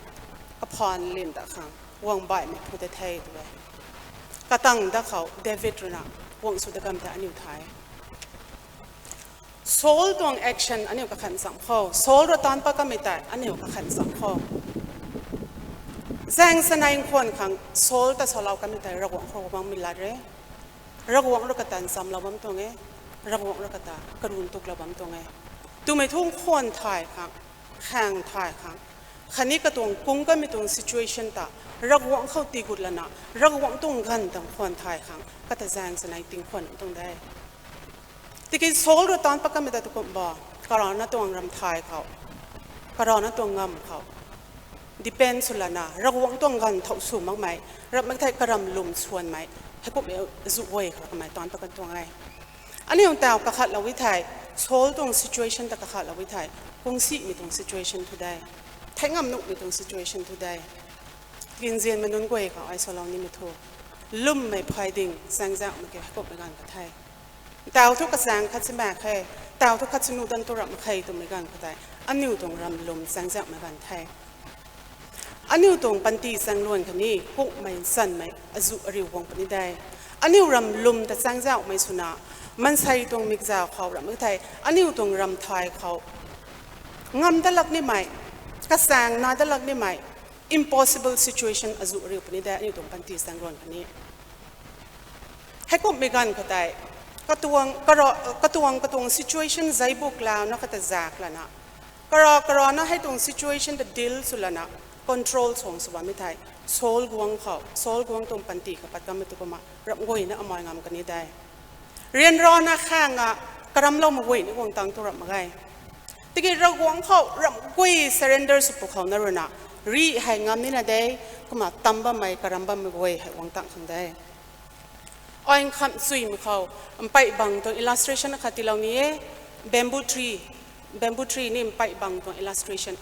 kaphaan lin ta khang guang baihmei phu ta the tu e. Katang da khou David rui na guangc sw da kam ta aniu thay. Saul tuang action aniu kakhan cham kho. Saul rui taanc pat kamei tei aniu kakhan cham kho. Zaeng sanei khwan khang Saul ta salou kamei tei Ravguangc khou bangmei lat re. Ravguangc rui kata nchamlou bam tuang e. Ravguangc rui kata karun tuklou bam tuang e. Twmei thu khwan thay khang, khaeng thay khang, khatni katuang kung kamei tuang situation ta Ravguangc khou tiigut lana Ravguangc tuang ganv tang khwan thay khang kata zaeng sanei ting khwan tuang de. Tiki Saul rui taanc pat kamei ta tu kum bo, karana tuang ram thay khou, karana tuang ngam khou depend sw lana Ravguangc tuang ganv thau sw makmei, ram mak thei karam lwm swanmei, heikumhmei zu guay khou kamei taanc pat kan tuang e. Aniu taw kakhatlou e thei, Saul tuang situation ta kakhatlou e thei, kungsimei tuang situation thu de, thei ngam nuhmei tuang situation thu de, kinzianmei nunc guay khou ai salou nimei thu, lwmmei phay ding chaengzauhmei kiu heikumhmei ganv kha the. Taw thu kachaeng khat si mak khe, taw thu khat sinu dan tu rap mak khe twmei ganv khou tei aniu tuang ram lwm chaengzauhmei ganv the. Aniu tuang panty chaengluan khatni kungmei nchanmei azu ariu guang puni de. Aniu ram lwm ta chaengzauhmei swna, maansei tuang mikzau khou ram mak thei aniu tuang ram thay khou ngam dat lak nimei, kachaeng na dat lak nimei, impossible situation azu ariu puni de aniu tuang panty chaengluan khatni. Heikumhmei ganv khou tei, katuang, kara, katuang, katuang situation zeibuklauna kata zak lana, kara, karana hei tuang situation ta deal sw lana, control suang sw bammei thei, Saul guangc khou, Saul guangc tuang panty kha pat kanmei tu kumna, ramh guayna amai ngam kani de. Ryanrana khang a, karamloumei guay ni guang tang tu rap mak ge. Tiki Ravguangc khou ramh guay surrender sw pwkhou na rui na, rih hei ngam nina de, kumna tam bammei, karam bammei guay hei guang tang khang de. Ai nkhamh chuymei khou, mpeyh bang tuang illustration khat tiilou ni e, bamboo tree, bamboo tree ni mpeyh bang tuang illustration.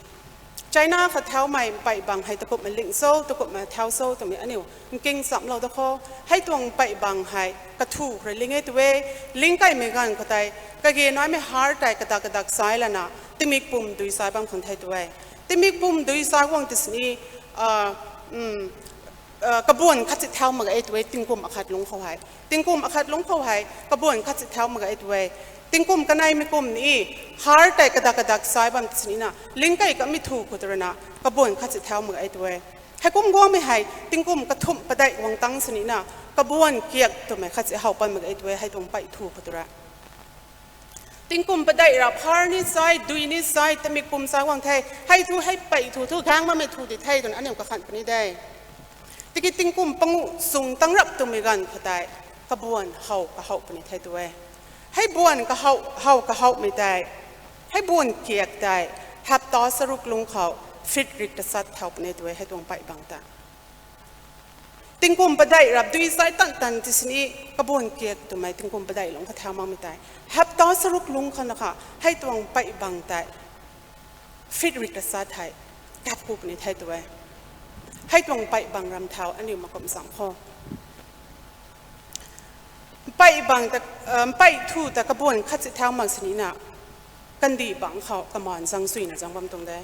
China kha thaumei mpeyh bang hei takumhmei ling cho, takumhmei thau cho twmei aniu nking chamlou da kho. Hei tuang mpeyh bang hei kathu khou rui ling e tu e, ling kaimei ganv khou tei, kage naimei har tei kadak kadak chai lana, tingmik pum dui chai bam khang the tu e. Tingmik pum dui chai guang ti sini, a, um, a, kabuan khat si thau mak ge tu e, tingkum akhat lungc khou hei. Tingkum akhat lungc khou hei, kabuan khat si thau mak ge tu e. Tingkum kaneimei kum ni, har tei kadak kadak chai bam ti sini na, ling kai kamei thu khou tu rui na, kabuan khat si thau mak ge tu e. Heikum guangmei hei, tingkum kathumh padeih guang tang sini na, kabuan kiak twmei khat si how pan mak ge tu e, hei tuang mpeyh thu khou tu rui. Tingkum padeih rap har ni chai, dui ni chai, tingmik pum chai guang the, hei thu, hei mpeyh thu, thu gaeng makmei thu di the twna aniu kakhan puni de. Tiki tingkum panguh sung tang rap twmei ganv khou tei, kabuan how kahowh puni the tu e. Hei buan kahow, how kahowhmei tei, hei buan kiak tei, hapta charuk lungc khou, feet rik ta chat thau puni tu e, hei tuang mpeyh bang ta. Tingkum padeih rap dui chai tan tan ti sini, kabuan kiak twmei tingkum padeih lungc kha thau makmei tei, hapta charuk lungc khou na kha, hei tuang mpeyh bang tei, feet rik ta chat hei, kap ku puni the tu e. Hei tuang mpeyh bang ram thau aniu makum cham kho. Mpeyh bang ta, a, mpeyh thu ta kabuan khat si thau mak sini na, kandih bang khou kamaan zang chuina zang bam tuang de.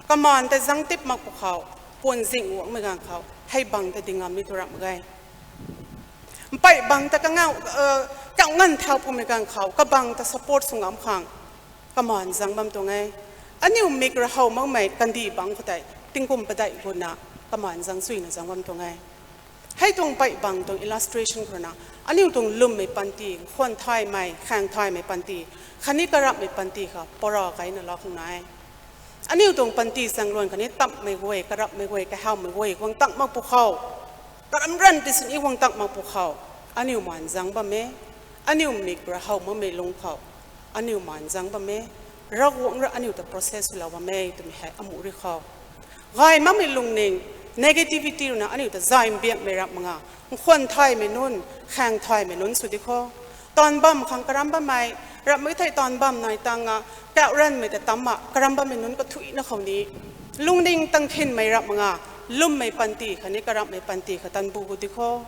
Kamaan ta zang tip mak pwkhou, puan zing guangmei ganv khou, hei bang ta di ngam ni tu rap mak ge. Mpeyh bang ta kangau, a, kau nganv thau pwmei ganv khou, kabang ta support sw ngam khang, kamaan zang bam tuang e. Aniu mik rui how makmei kandih bang khou tei, tingkum padeih guna, kamaan zang chuina zang bam tuang e. Hei tuang mpeyh bang tuang illustration khou rui na, aniu tuang lwmmei panty, khwan thaymei, khaeng thaymei panty, khatni karamhmei panty khou, pora kaina lou khang na e. Aniu tuang panty chaengluan khatni tamhmei guay, karamhmei guay, kahawmei guay, guang tang mak pwkhou, karam ran ti sini guang tang mak pwkhou, aniu maan zang bam e, aniu mik rui how makmei lungc khou, aniu maan zang bam e, Ravguangc rui aniu ta process swlou bam e twmei hei amuh ri khou. Gay makmei lungning, negativity ruina aniu ta zay mbiakmei rap mak nga, nkhwan thaymei nunc, khaeng thaymei nunc sw di kho. Taanv bam khang karam bammei, rap mak thei taanv bam nai tang a, kauh ranmei ta tam a, karam bammei nunc kathuicna khou ni, lungning tang khinmei rap mak nga, lwmmei panty khatni karamhmei panty khat tan bu gu di kho.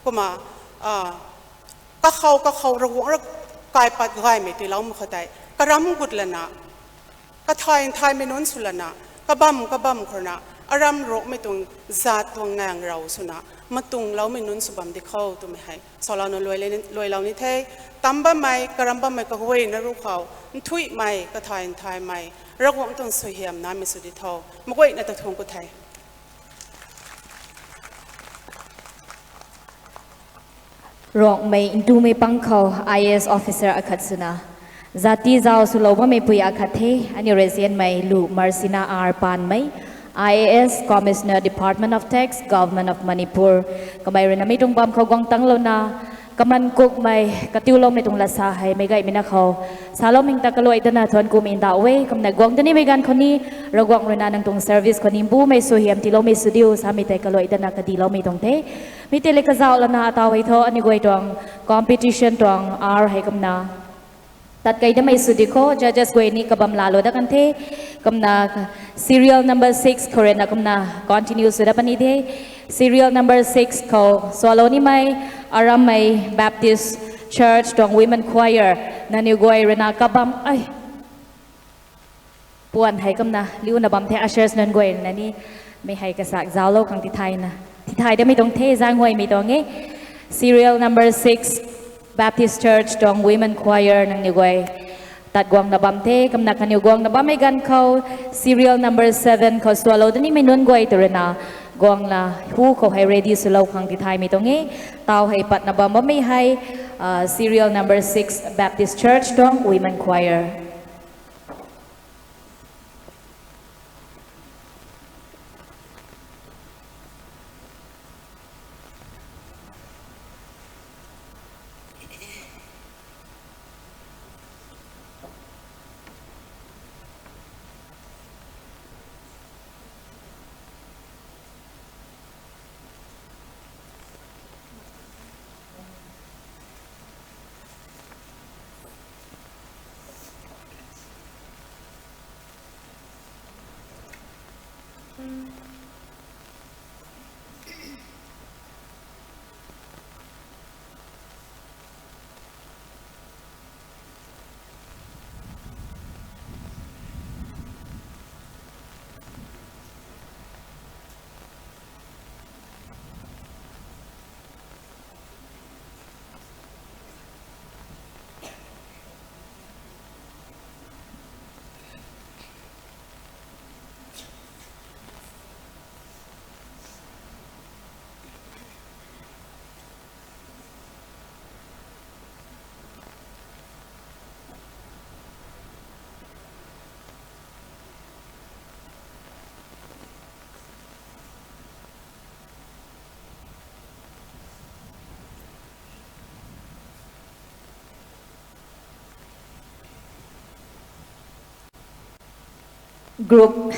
Kumna, a, kakhou kakhou Ravguangc rui kaipat gaymei tiiloumei khou tei, karam gut lana, kathay nthaymei nunc sw lana, kabam kabam khou rui na, aram ruakmei tuang zat tuang naeng rau swna, matungloumei nunc sw bam di kho twmei hei salouna luailou ni the. Taanv bammei, karam bammei kaguayna ruc khou, nthuihmei, kathay nthaymei, Ravguangc tuang suaihiam naimei sw di tho. Maguayna ta thuanc ku the. Ruangmei ntumei pang khou I A S officer akhat swna, zati zau swlou bammei pui akhat the, aniu rui zianmei Lu Marsina R Panmei, I A S, Commissioner, Department of Tax, Government of Manipur. Kamei rui na mi tuang bam khou guang tanglouna, kaman kukmei, katiuloumei tuang lat sa hei meic gaymei na khou saloumei ta kaluai dana thuanc kumei ndauh e. Kumna guang danimei ganv khou ni, Ravguangc rui na nang tuang service khou ni mbumei suaihiam tiiloumei sw diu samei tei kaluai dana kadiloumei tuang the. Mi tei le kazauh lana ataw hei thu aniu guay tuang competition tuang hour hei kumna tat kei damei sw di kho, judges guay ni kabam laalou dat kan the. Kumna serial number six khou rui na kumna continue sw dat puni the. Serial number six khou swlou nimei, Arammei Baptist Church tuang Women Choir, nangniw guay rui na kabam, ai, puan hei kumna liuna bam the, ushers nunc guay rui na ni, mi hei kasak zauclou khang tithayna, tithay damei tuang the, zanguaymei tuang e. Serial number six, Baptist Church tuang Women Choir nangniw guay tat guangna bam the. Kumna kaniw guangna bammei ganv khou serial number seven khou swlou danimei nunc guay tw rui na guangna hu khou hei ready swlou khang tithaymei tuang e. Taw hei patna bam bammei hei, ah, serial number six, Baptist Church tuang Women Choir. Group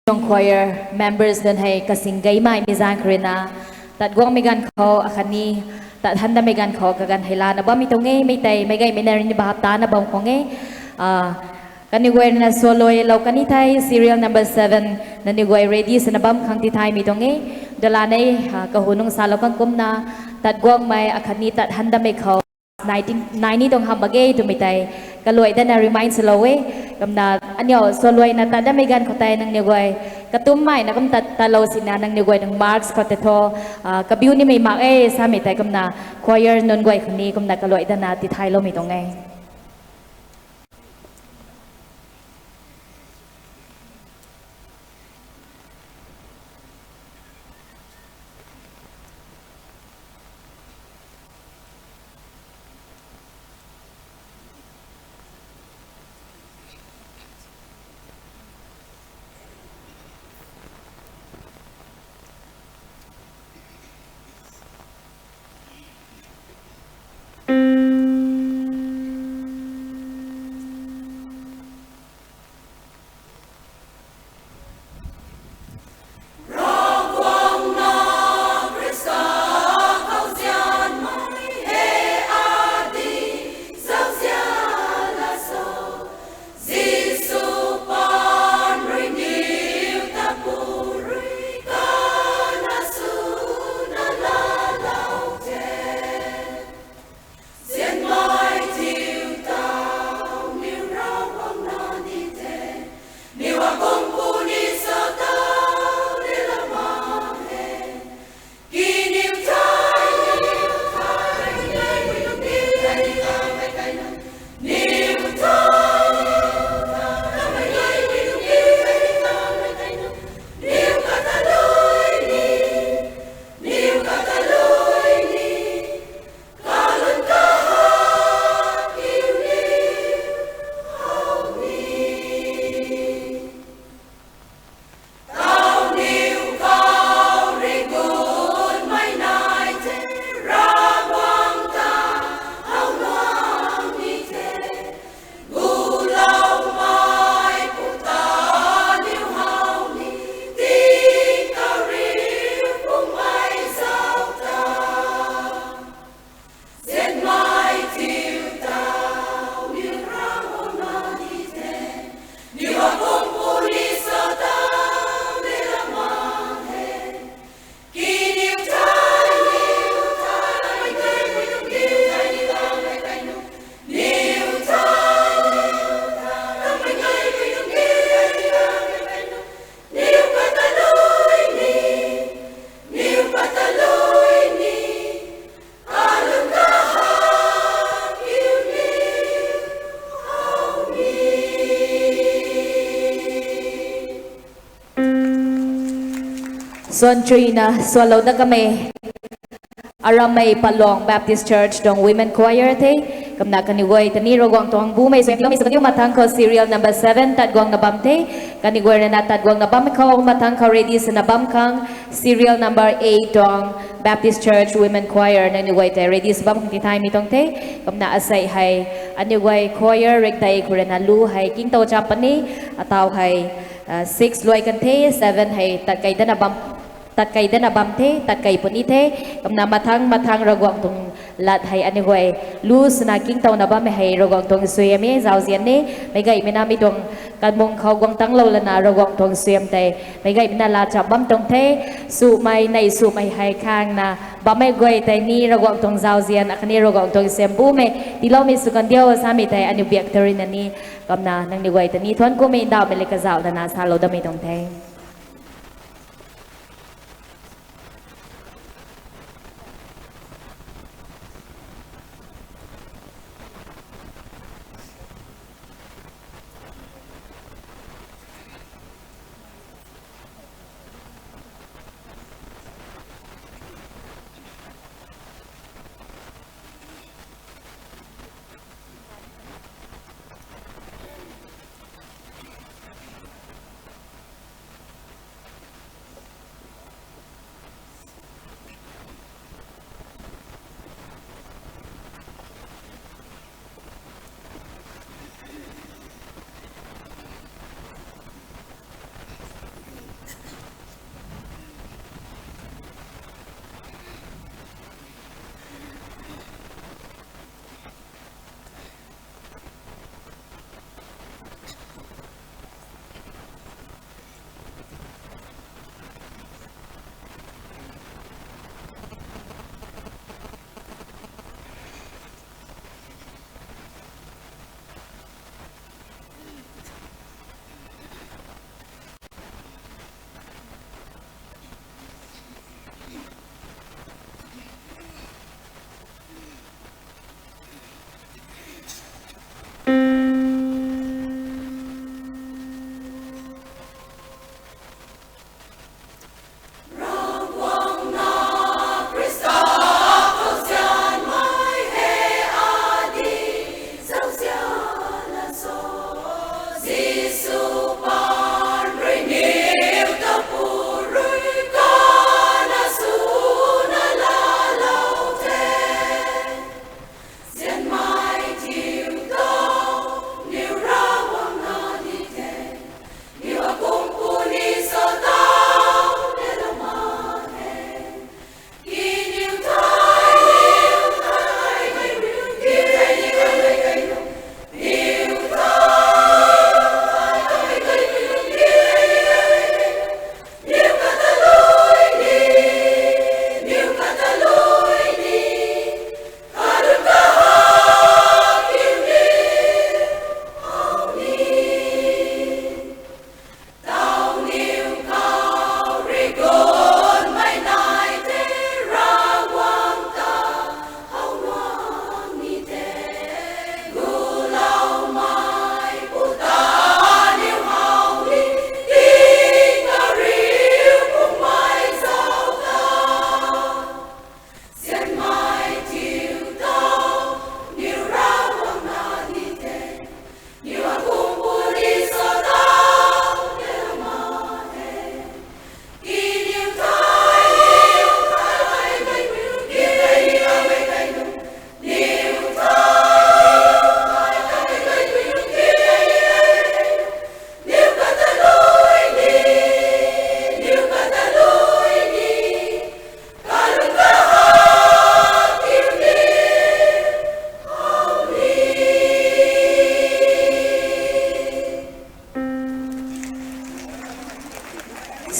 tuang choir members nunc hei kasing gaymeimei zaeng khou rui na, tat guangmei ganv khou akhatni tat han datmei ganv khou kaganv hei lana bammei tuang e. Mi tei meic gaymei na rui ni bahap tana bam khang e. Ah, kaniw guay rui na swluailou kan ni thei serial number seven, nangniw guay ready swna bam khang tithaymei tuang e. Dalanei, ah, kahu nung salou khang kumna, tat guangmei akhatni tat han datmei khou nai ni tuang hamh mak ge twmei tei kaluai dana remind swlou e. Kumna aniu swluaina tat datmei ganv khou tei nangniw guay katummei na kum tat, tatlou sina nangniw guay tuang marks khou tei thu, ah, kabiu nimei mak e samei tei kumna choir nunc guay khang ni kumna kaluai dana tithayloumei tuang e. Suan chuina sualou dat kamei, arammei Palong Baptist Church tuang Women Choir the. Kumna kaniw guay ta ni Ravguangc tuang bumei suaihiam tiloumei sw kaniw. Mathangc khou serial number seven tat guangna bam the. Kaniw guay ruina tat guangna bam khou, mathangc khou ready swna bam khang serial number eight tuang Baptist Church Women Choir nangniw guay tei ready sw bam khang tithaymei tuang the. Kumna asei hei aniw guay choir rikdei khou ruina lu hei kingtow cham puni, ataw hei six luai kan the, seven hei tat kei dana bam, tat kei dana bam the, tat kei puni the. Kumna mathangc mathangc Ravguangc tuang lat hei aniw guay lu swna kingtowna bammei hei Ravguangc tuang suaihiam e, zauzian e. Meicgaymei na mi tuang kanmung khou guang tanglou lana Ravguangc tuang suaihiam tei meicgaymei na laa cham bam tuang the. Sumei nei sumei hei khangna bammei guay tei ni Ravguangc tuang zauzian akhatni Ravguangc tuang suaihiam bumei tiiloumei sw kan diu samei tei aniw biak ta ruina ni. Kumna nangniw guay ta ni thuanc kumei ndauhmei le kazauh lana salou datmei tuang the.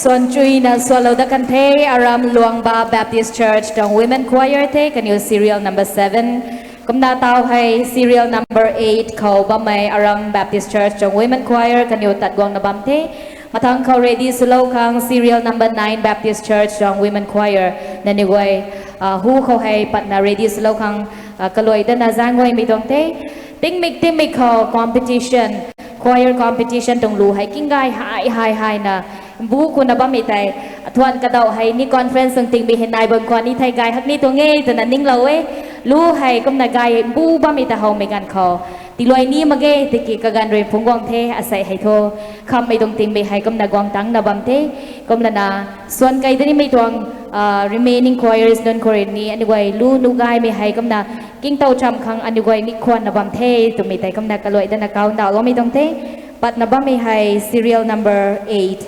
Suan chuina sualou dat kan the, aram Luangba Baptist Church tuang Women Choir the, kaniw serial number seven. Kumna taw hei serial number eight khou bammei aram Baptist Church tuang Women Choir kaniw tat guangna bam the. Mathangc khou ready swlou khang serial number nine Baptist Church tuang Women Choir nangniw guay hu khou hei patna ready swlou khang kaluai dana zaeng guaymei tuang the. Tingmik tingmik khou competition, choir competition tuang lu hei kinggay hei hei hei na bu kuna bammei tei Athuan kadauh hei ni conference tuang tingmei hei nai bam khwan ni thei gay hak ni tuang e twna ninglou e. Lu hei kumna gay bu bammei ta howmei ganv khou tiluai ni mak ge, tiki kaganv rui phungc guang the, asei hei thu khammei tuang tingmei hei kumna guang tangcna bam the. Kumlana suan kei da nimei tuang, ah, remaining choirs nunc khou rui ni aniu guay lu nuh gaymei hei kumna kingtow cham khang aniu guay ni khwanna bam the twmei tei kumna kaluai dana kau ndauhloumei tuang the. Patna bammei hei serial number eight.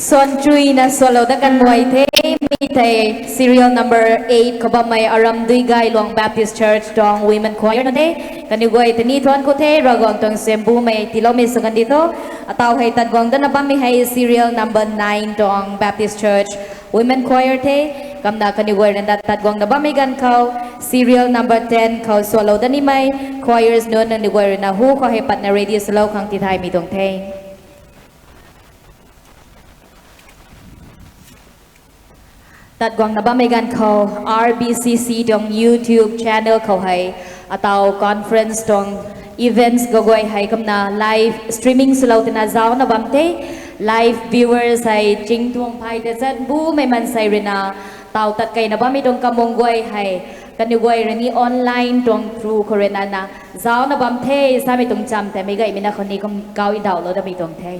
Suan chuina sualou dat kan muay the, mi tei serial number eight khou bammei Aram Duigayluang Baptist Church tuang Women Choir na the, kaniw guay ta ni thuan khou the, Ravguangc tuang sembumei tiiloumei sw kan di tho. Ataw hei tat guang dana bammei hei serial number nine tuang Baptist Church Women Choir the, kumna kaniw guay rui na tat guangna bammei ganv khou serial number ten khou sualou dat nimei choirs nunc nangniw guay rui na hu khou hei patna ready swlou khang tithaymei tuang the. Tat guangna bammei ganv khou R B C C tuang YouTube channel khou hei ataw conference tuang events kaguay hei kumna live streaming swlou tina zauna bam the. Live viewers hei chingtuang phey ta zan bumei mansei rui na taw tat keyna bammei tuang kamung guay hei kaniw guay rui ni online tuang through khou rui na na zauna bam the samei tuang cham tei meic gaymei na khou ni kum kau ndauhlou damei tuang the.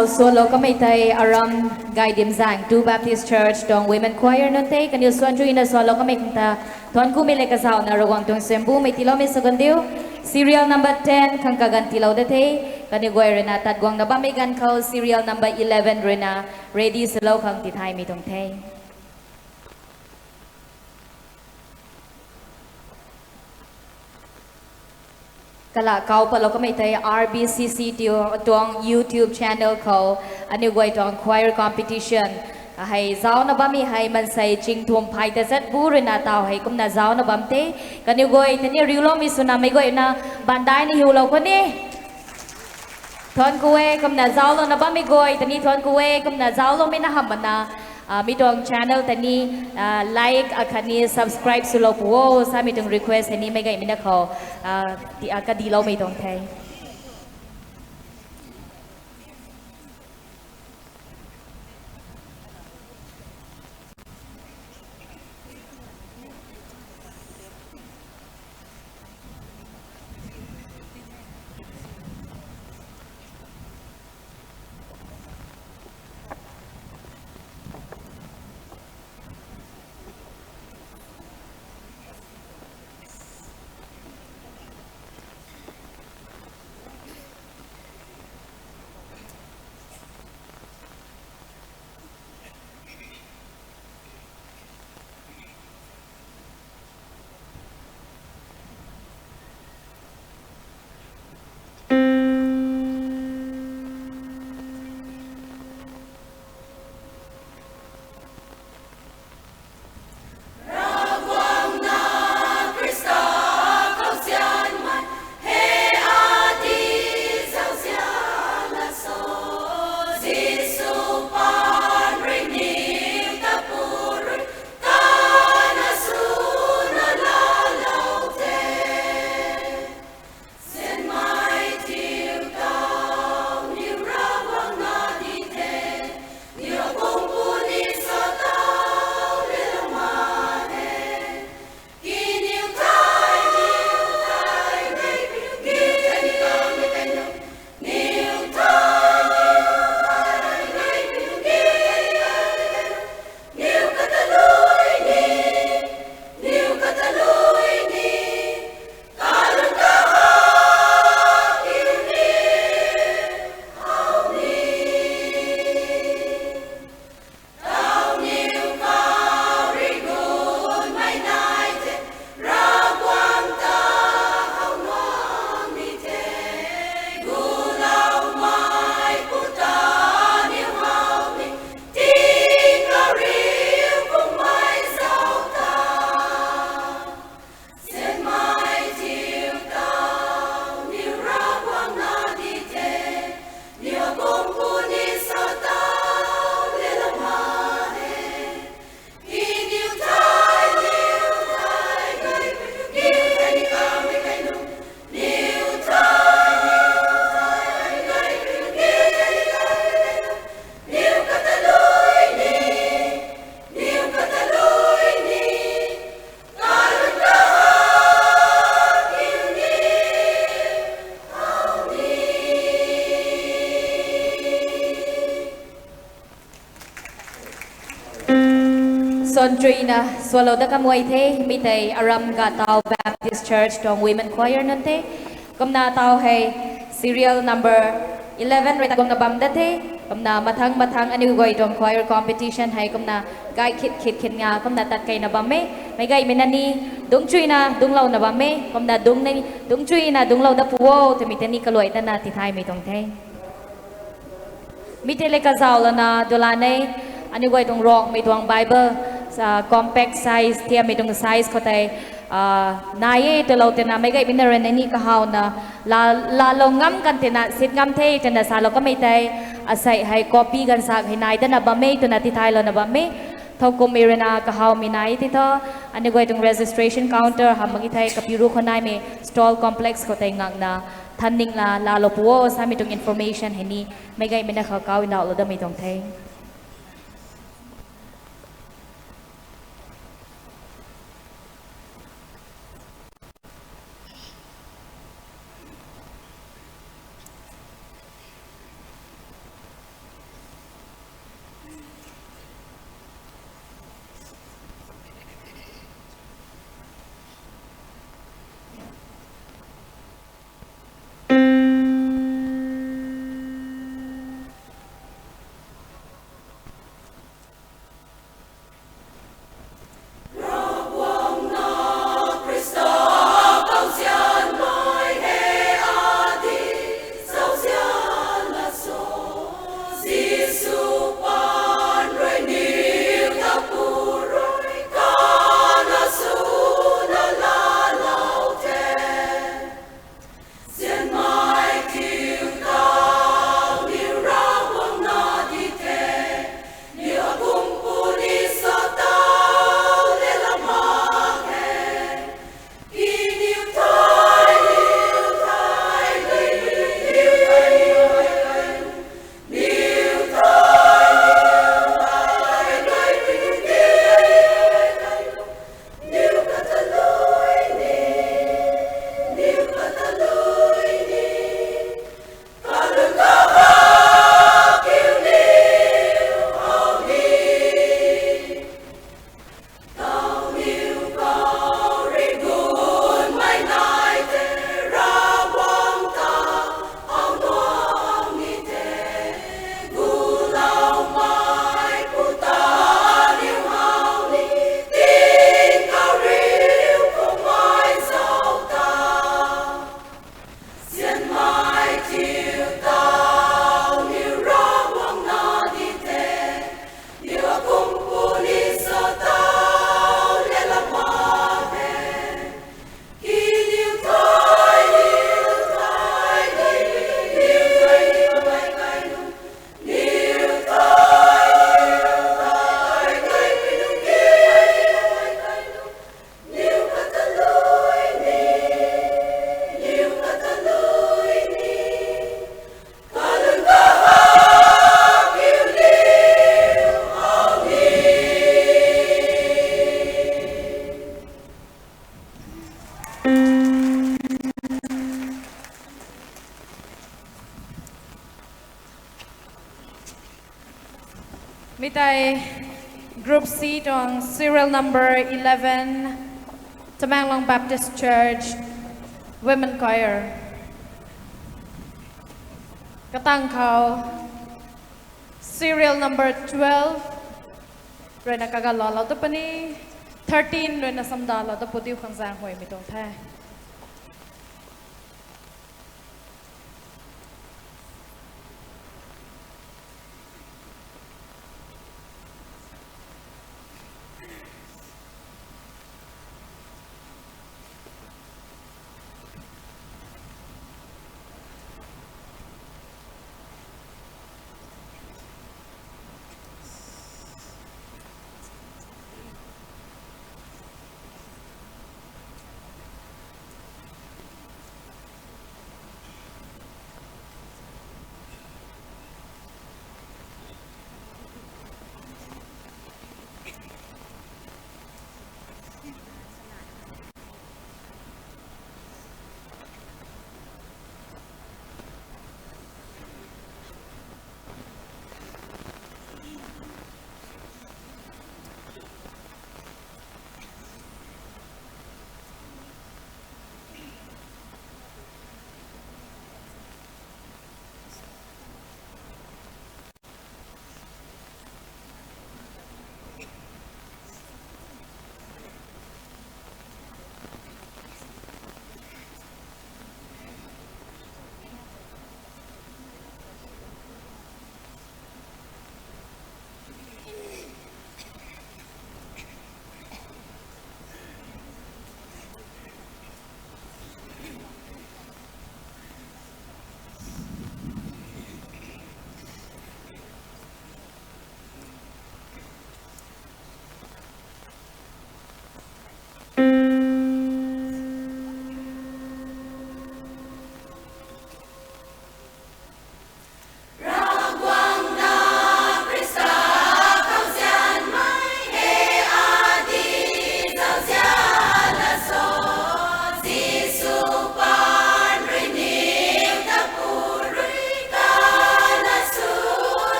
Sualou kamei tei Aram Gaidimzaeng two Baptist Church tuang Women Choir nunc the, kaniw suan chuina sualou kamei khang ta, thuanc kumei le kazauhna Ravguangc tuang suaihiam bumei tiiloumei sw kan diu. Serial number ten khang kaganv tiilou da the, kaniw guay ruina tat guangna bammei ganv khou serial number eleven ruina ready swlou khang tithaymei tuang the. Kala kau patlou kamei tei R B C C tuang YouTube channel khou aniu guay tuang choir competition hei zaucna bammei hei mansei chingthum phay tachat bu ruina taw hei kumna zaucna bam the. Kaniw guay tei ni riuloumei swna meic guayna bandai ni hiulou khou ni. Thuanc ku e, kumna zauclouna bammei guay tei ni thuanc ku e, kumna zaucloumei na hamh mana, mi tuang channel tei ni like akhatni subscribe swlou pu o samei tuang request hei ni meic gaymei na khou kadiloumei tuang the. Suan chuina sualou dat kamei the, mi tei Aram Gatau Baptist Church tuang Women Choir nunc the. Kumna taw hei serial number eleven rui ta kumna bam dat the. Kumna mathang mathang aniu guay tuang choir competition hei kumna gay khit khit khit nga kumna tat keyna bam e. Meic gaymei na ni dungc chuina dungclouna bam e. Kumna dungc ni dungc chuina dungclou dat pu o twmei tei ni kaluai tana tithaymei tuang the. Mi tei le kazauh lana dulan e, aniu guay tuang Rongmei tuang Bible, compact size, thiammei tuang size khou tei nai e twlou twna meic gaymei na rui na ni kahawna laalou ngam kan twna sit ngam the twna salou kamei tei, asei hei copy ganvsaekc hei nai dana bam e twna tithaylouna bam e. Thowkumhmei rui na kahawmei nai e tei thu, aniu guay tuang registration counter hamh mak ki thei kapiu ru khou naimei stall complex khou tei ngakna thanning la laalou pu o samei tuang information hei ni meic gaymei na khou kau ndauhlou damei tuang the. Mi tei Group C tuang serial number eleven, Tamenglong Baptist Church Women Choir. Katang khou serial number twelve ruina kagalou lou ta puni, thirteen ruina samdalou ta pu diu khang zaeng huaymei tuang the.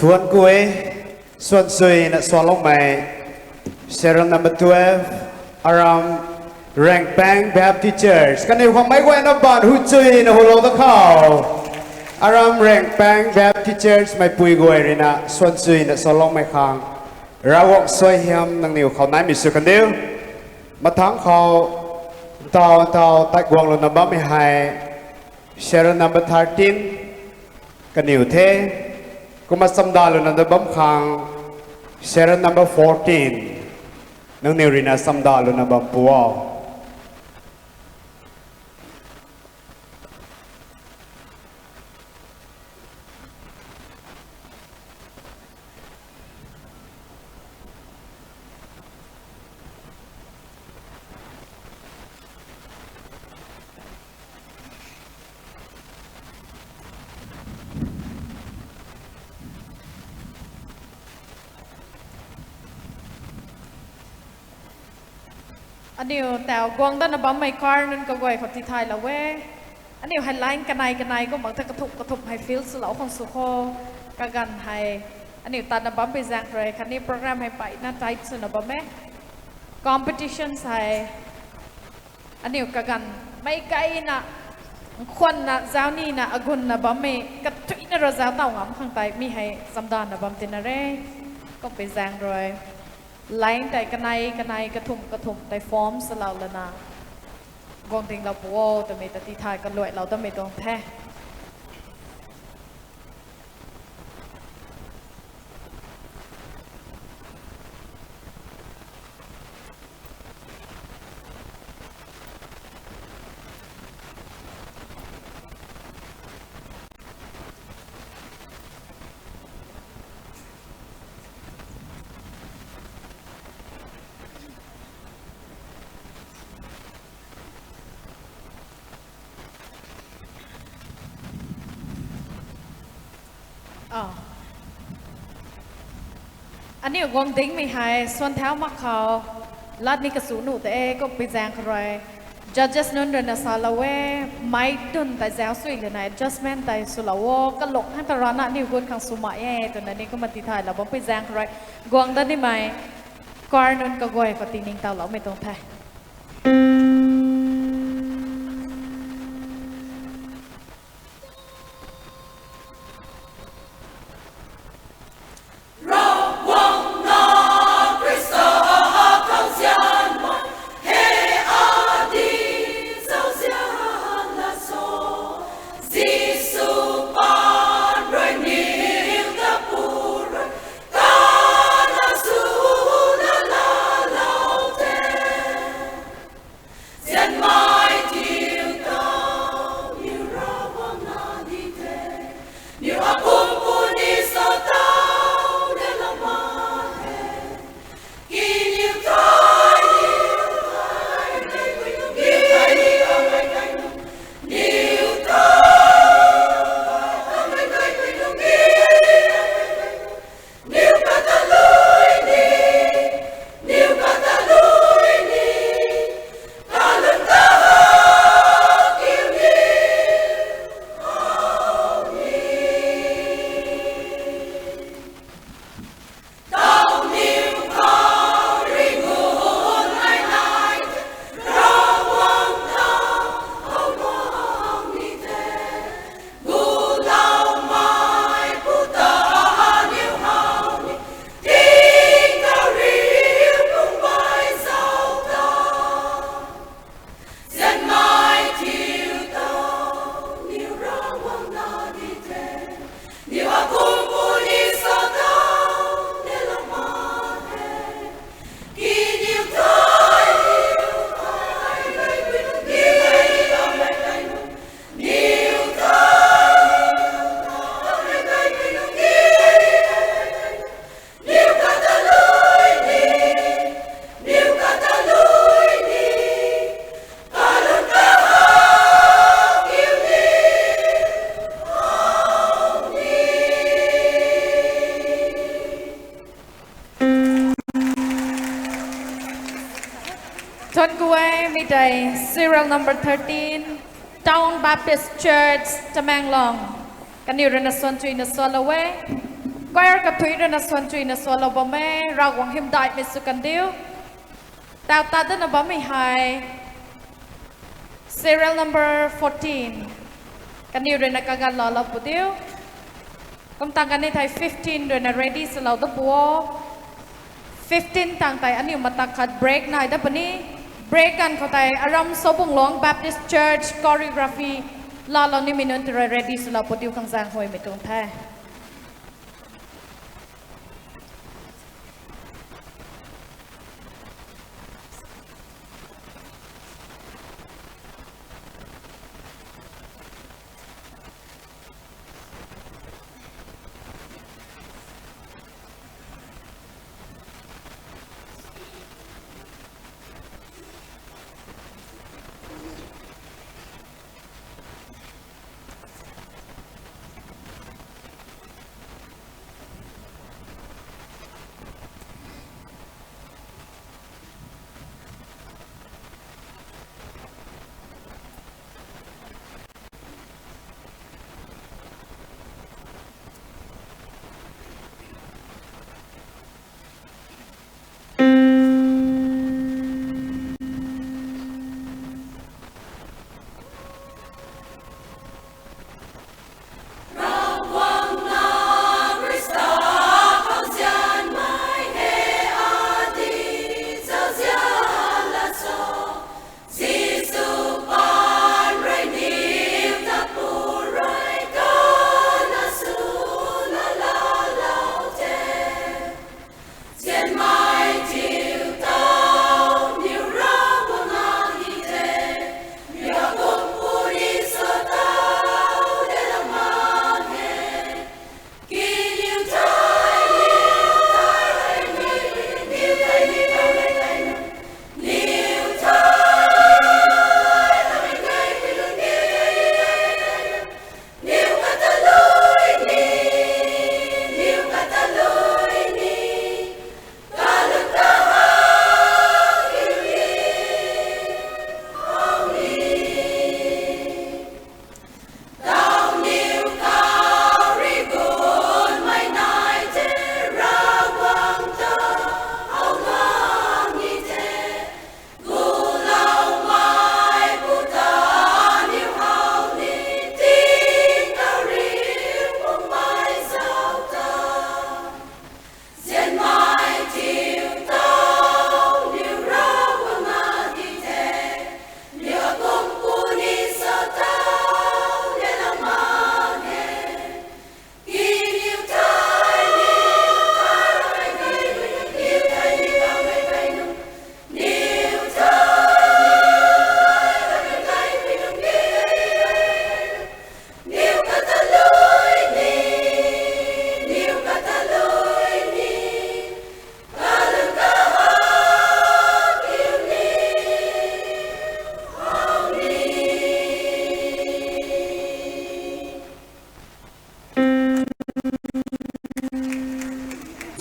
Thuan ku e, suan suina sualoumei, serial number twelve, aram Rengpang Baptist Church. Kaniw khang meic guayna ban hu chuina hulou da khou. Aram Rengpang Baptist Church meipui guay ruina suan suina sualoumei khang Ravguangc suaihiam nangniw khou naimei sw kan diu. Mathangc khou ntaw ntaw tat guanglouna bammei hei serial number thirteen kaniw the. Kumna chamdalouna da bam khang serial number fourteen nangniw ruina chamdalouna bam pu o. Aniu tau guang datna bammei choir nunc kaguay khou tithaylou e. Aniu hei line kanei kanei kum mak the, kathumh kathumh hei fill swlou khang sw kho. Kaganv hei aniu tatna bampui zaeng rui khatni program hei mpeyna tight swna bam e. Competitions hei aniu kaganv meic gayna, nkhuanna, zauc nina, agunna bammei kathuicna rui zauc taw ngam khang tei mi hei chamdanna bam tina re. Kumpui zaeng rui line tei kanei kanei, kathumh kathumh tei form swlou lana guang dinglou pu o twmei ta tithay kaluailou tamei tuang the. Aniu guang dingmei hei suan thau mak khou lat ni kasu nuh te e. Kumpui zaeng khou rui judges nunc rui na salou e, mic dun tei zauc sui lana adjustment tei swlou o, kalung hang ta rana aniu gut khang sw mak e twna ni kumna tithaylou bampui zaeng khou rui guang dat nimei choir nunc kaguay khou tiningtowloumei tuang the. Thuan ku e, mi tei serial number thirteen, Town Baptist Church, Tamenglong. Kaniw rui na suan chuina sualou e. Choir kathui rui na suan chuina sualou bam e, Ravguangc hymdaihmei sw kandiu. Tau tat dana bammei hei serial number fourteen. Kaniw rui na kaganv laalou pu diu. Kum tang kani thei fifteen rui na ready swlou da pu o. Fifteen tang tei aniu matak khat break nai da puni. Break ganv khou tei Aram Sobungluang Baptist Church choreography laalou nimei nunc tei rui ready swlou pu diu khang zaeng huaymei tuang the.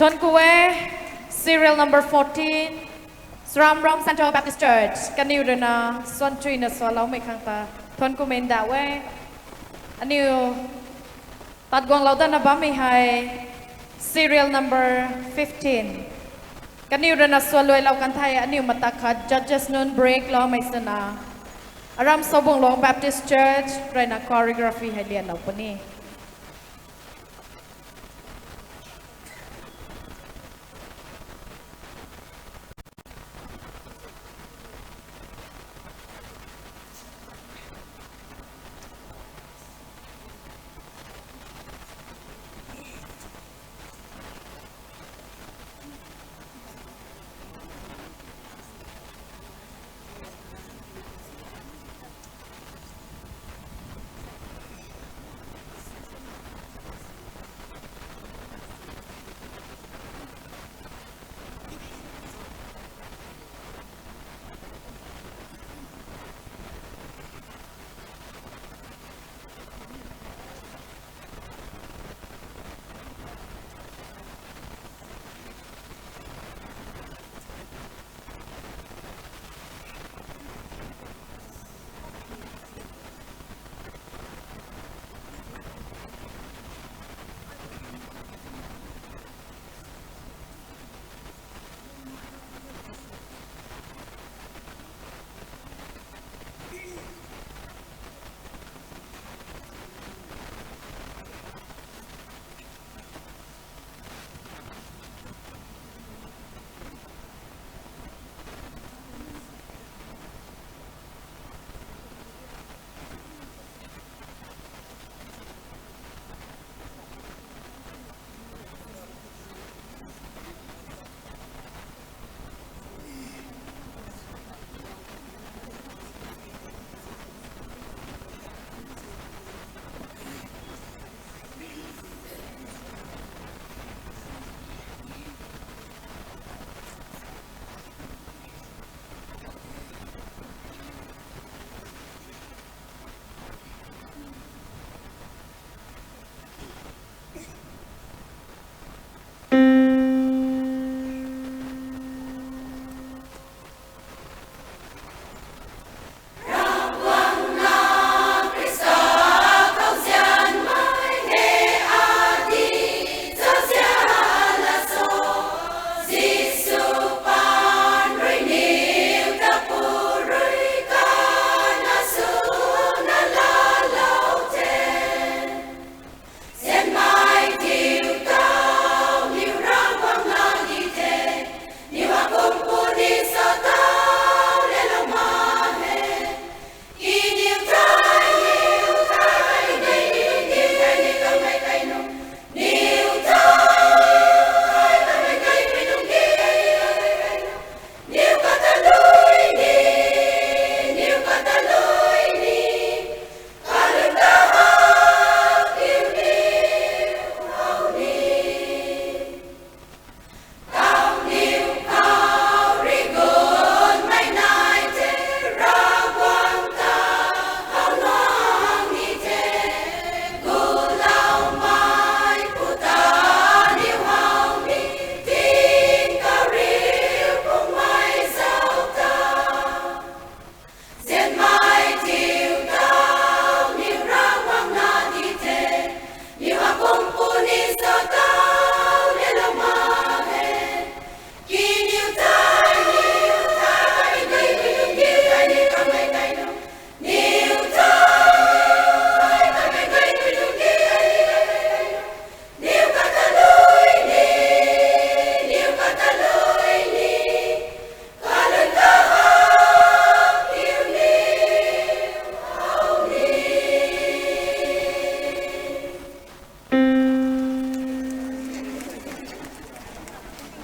Thuanc ku e, serial number fourteen, Sramram Central Baptist Church, kaniw rui na suan chuina sualoumei khang ta thuanc ku mei ndauh e. Aniw tat guanglou datna bammei hei serial number fifteen. Kaniw rui na sualuailou kan the, aniw matak khat judges nunc break loumei swna, Aram Sobungluang Baptist Church rui na choreography hei lianlou puni.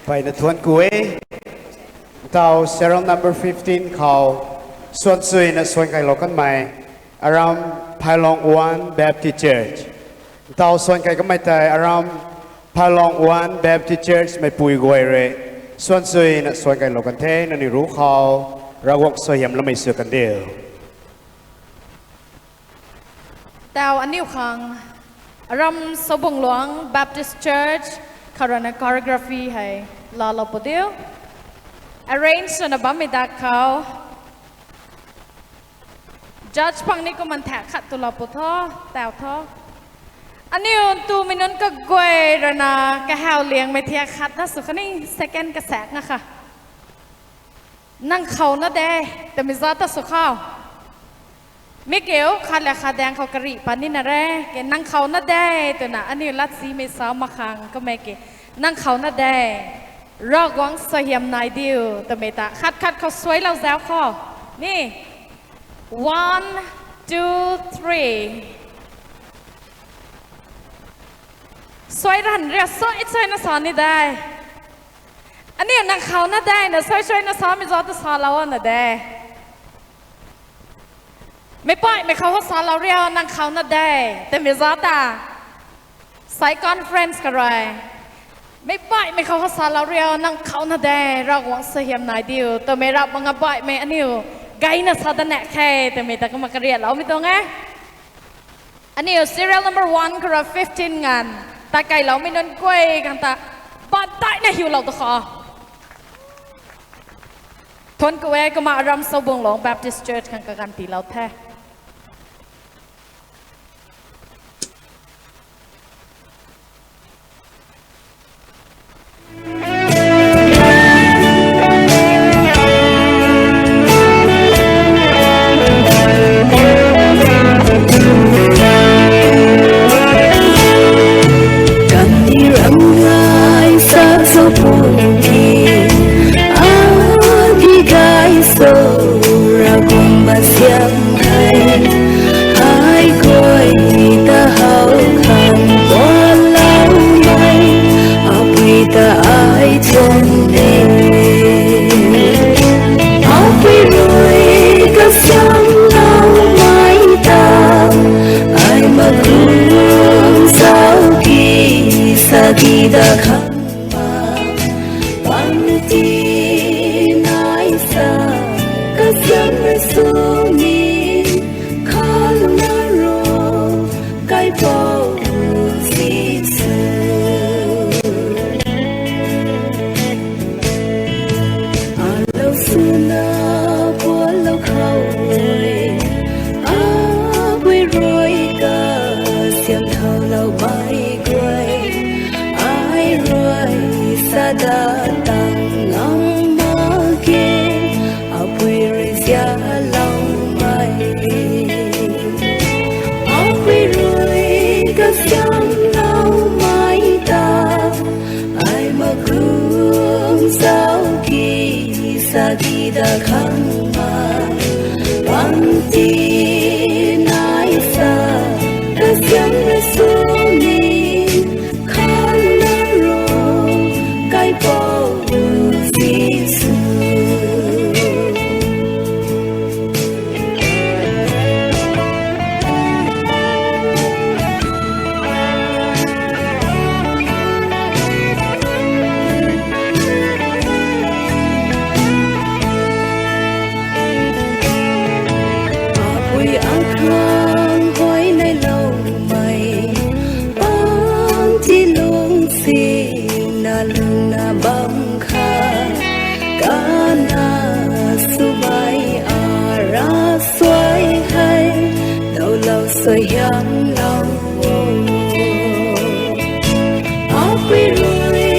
Mpeyna thuanc ku e. Ntau serial number fifteen khou suan chuina suan kailou kanmei Aram Phailong One Baptist Church. Ntau suan kai kamei tei Aram Phailong One Baptist Church meipui guay rui suan chuina suan kailou kan the, nangniw ruc khou Ravguangc suaihiamloumei sw kan diu. Tau aniu khang Aram Sobungluang Baptist Church Khou rui na choreography hei laalou pu diu. Arrange swna bammei dak khou judge pang ni kumna thaek khat tu lou pu tho, tau tho. Aniu tumei nunc kaguay rui na kahaw liangmei thiak khat na sw khatni second kasaek na kha. Nang khou na de, twmei za ta sw khou. Mi kiu khat le khat daeng khou karih pat nina re, ke nang khou na de, twna aniu latsimei sa mak khang kamei ke, nang khou na de, Ravguangc suaihiam nai diu, twmei ta khat khat khou suailou zau khou. Ni, one, two, three. Suai ran ria, suai suai na sa ni de. Aniu nang khou na de, na suai suai na samei za ta salou na de. Meic paihmei khou salou ria, nang khou na de, twmei za ta. Sai conference kha rui. Meic paihmei khou salou ria, nang khou na de, Ravguangc suaihiam nai diu, twmei rap mak nga baihmei aniu gayna sa da na khe, twmei ta kumna karialoumei tuang e. Aniu serial number one khou rui fifteen nganv ta kailoumei nunc guay khang ta, pat taina hiulou tu kho. Thuanc ku e, kumna Aram Sabuanglong Baptist Church khang kaganv tiilou the. Kandih ramh gay sa zo puni, adi gay so, Ravguangc masiam hei, ai guay ta how khang pualoumei, apui ta ai thuan e. Apui rui kasiamhloumei ta, ai makum zauki sa di da khang ma, panty nai sa, kasiamh rui sw ni, khaluna ro, Kaipouc Jisu. Alou swna pualou khou, apui rui kasiamh thauloumei guay, ai rui sa da tang ngam mak ge, apui rui zialoumei. Apui rui kasiamhloumei ta, ai makum zauki sa di da khang ma, panty nai sa, kasiamh rui sw ni, khaluna ro, Kaipouc Jisu. Apui akhang huayneiloumei, panty lungcsi na lungna bam kha, kana swmei a ravsuai hei, dawlou suaihiamlou o. Apui rui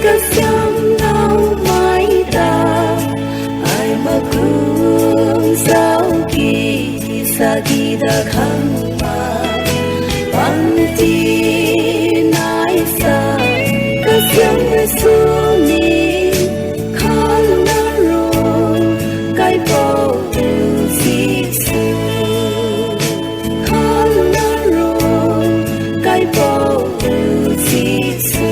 kasiamhloumei ta, ai makum zauki sa di da khang ma, panty nai sa, kasiamh rui sw ni, khaluna ro, Kaipouc Jisu. Khaluna ro, Kaipouc Jisu.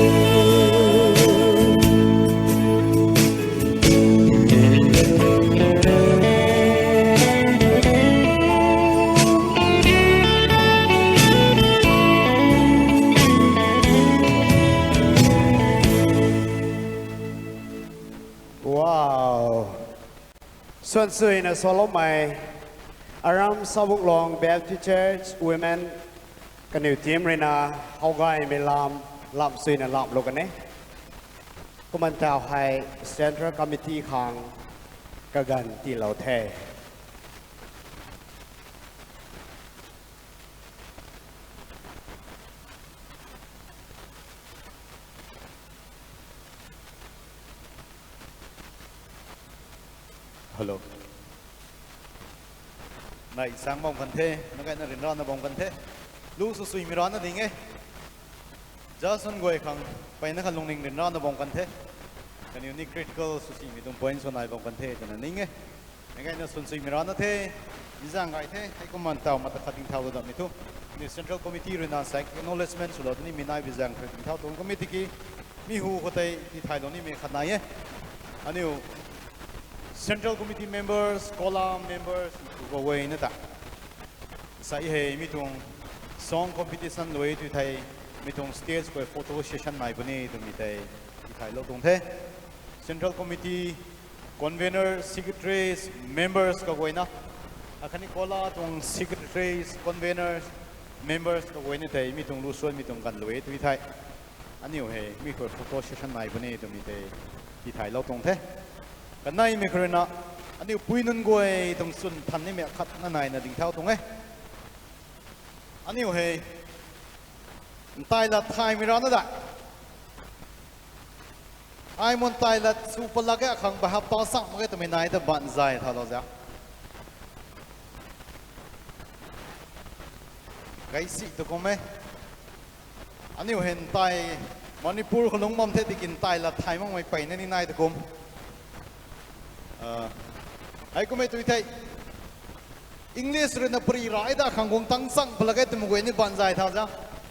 Wow. Suan suina saloumei, Aram Sabuanglong Baptist Church Women kaniw team rui na, how gaymei lam, lam suina lamlou kan e. Kumna taw hei Central Committee khang kaganv tiilou the. Hello. Nai sang bam kan the, na kaina ryanrana bam kan the. Lu swsuimei rana ding e. Jason guay khang, mpeyna kha lungning ryanrana bam kan the. Kaniw ni critical swsimei tuang point sw nai bam kan the twna ning e. Nai kaina swsuimei rana the, mi zaeng gay the, hei kumna taw mata khat ding thau lu dammei thu. Aniu Central Committee rui na sa acknowledgement swlou tini mi nai bi zaeng khat ding thau tuang committee ki, mi hu khoutei tithaylou nimei khat nai e. Aniu Central Committee members, COLA members, tu kaguayna ta. Sa hei mi tuang song competition lui tu thei, mi tuang stage khou photo session nai puni twmei tei tithaylou tuang the. Central Committee, conveners, secretaries, members kaguayna. Akhatni COLA tuang secretaries, conveners, members kaguayna tei mi tuang lu suanmei tuang ganv lui tu thei. Aniu hei mi khou photo session nai puni twmei tei tithaylou tuang the. Kaneimei khou rui na, aniu pui nunc guay tuang chwn than nimei khat na naina ding thau tuang e. Aniu hei, ntai lat thaymei rana da. Ai mun ntai lat sw palak e khang bahap ta sang mak ge twmei nai ta banzay thalou za. Gaisi tu kum e. Aniu hei ntai Manipur khou lungc bam the tiki ntai lat thay makmei mpeyna ni nai tu kum. Hei kummei tu thei. English rui na pari ra e da khang guang tang chang palak e twmei guay ni banzay thau za.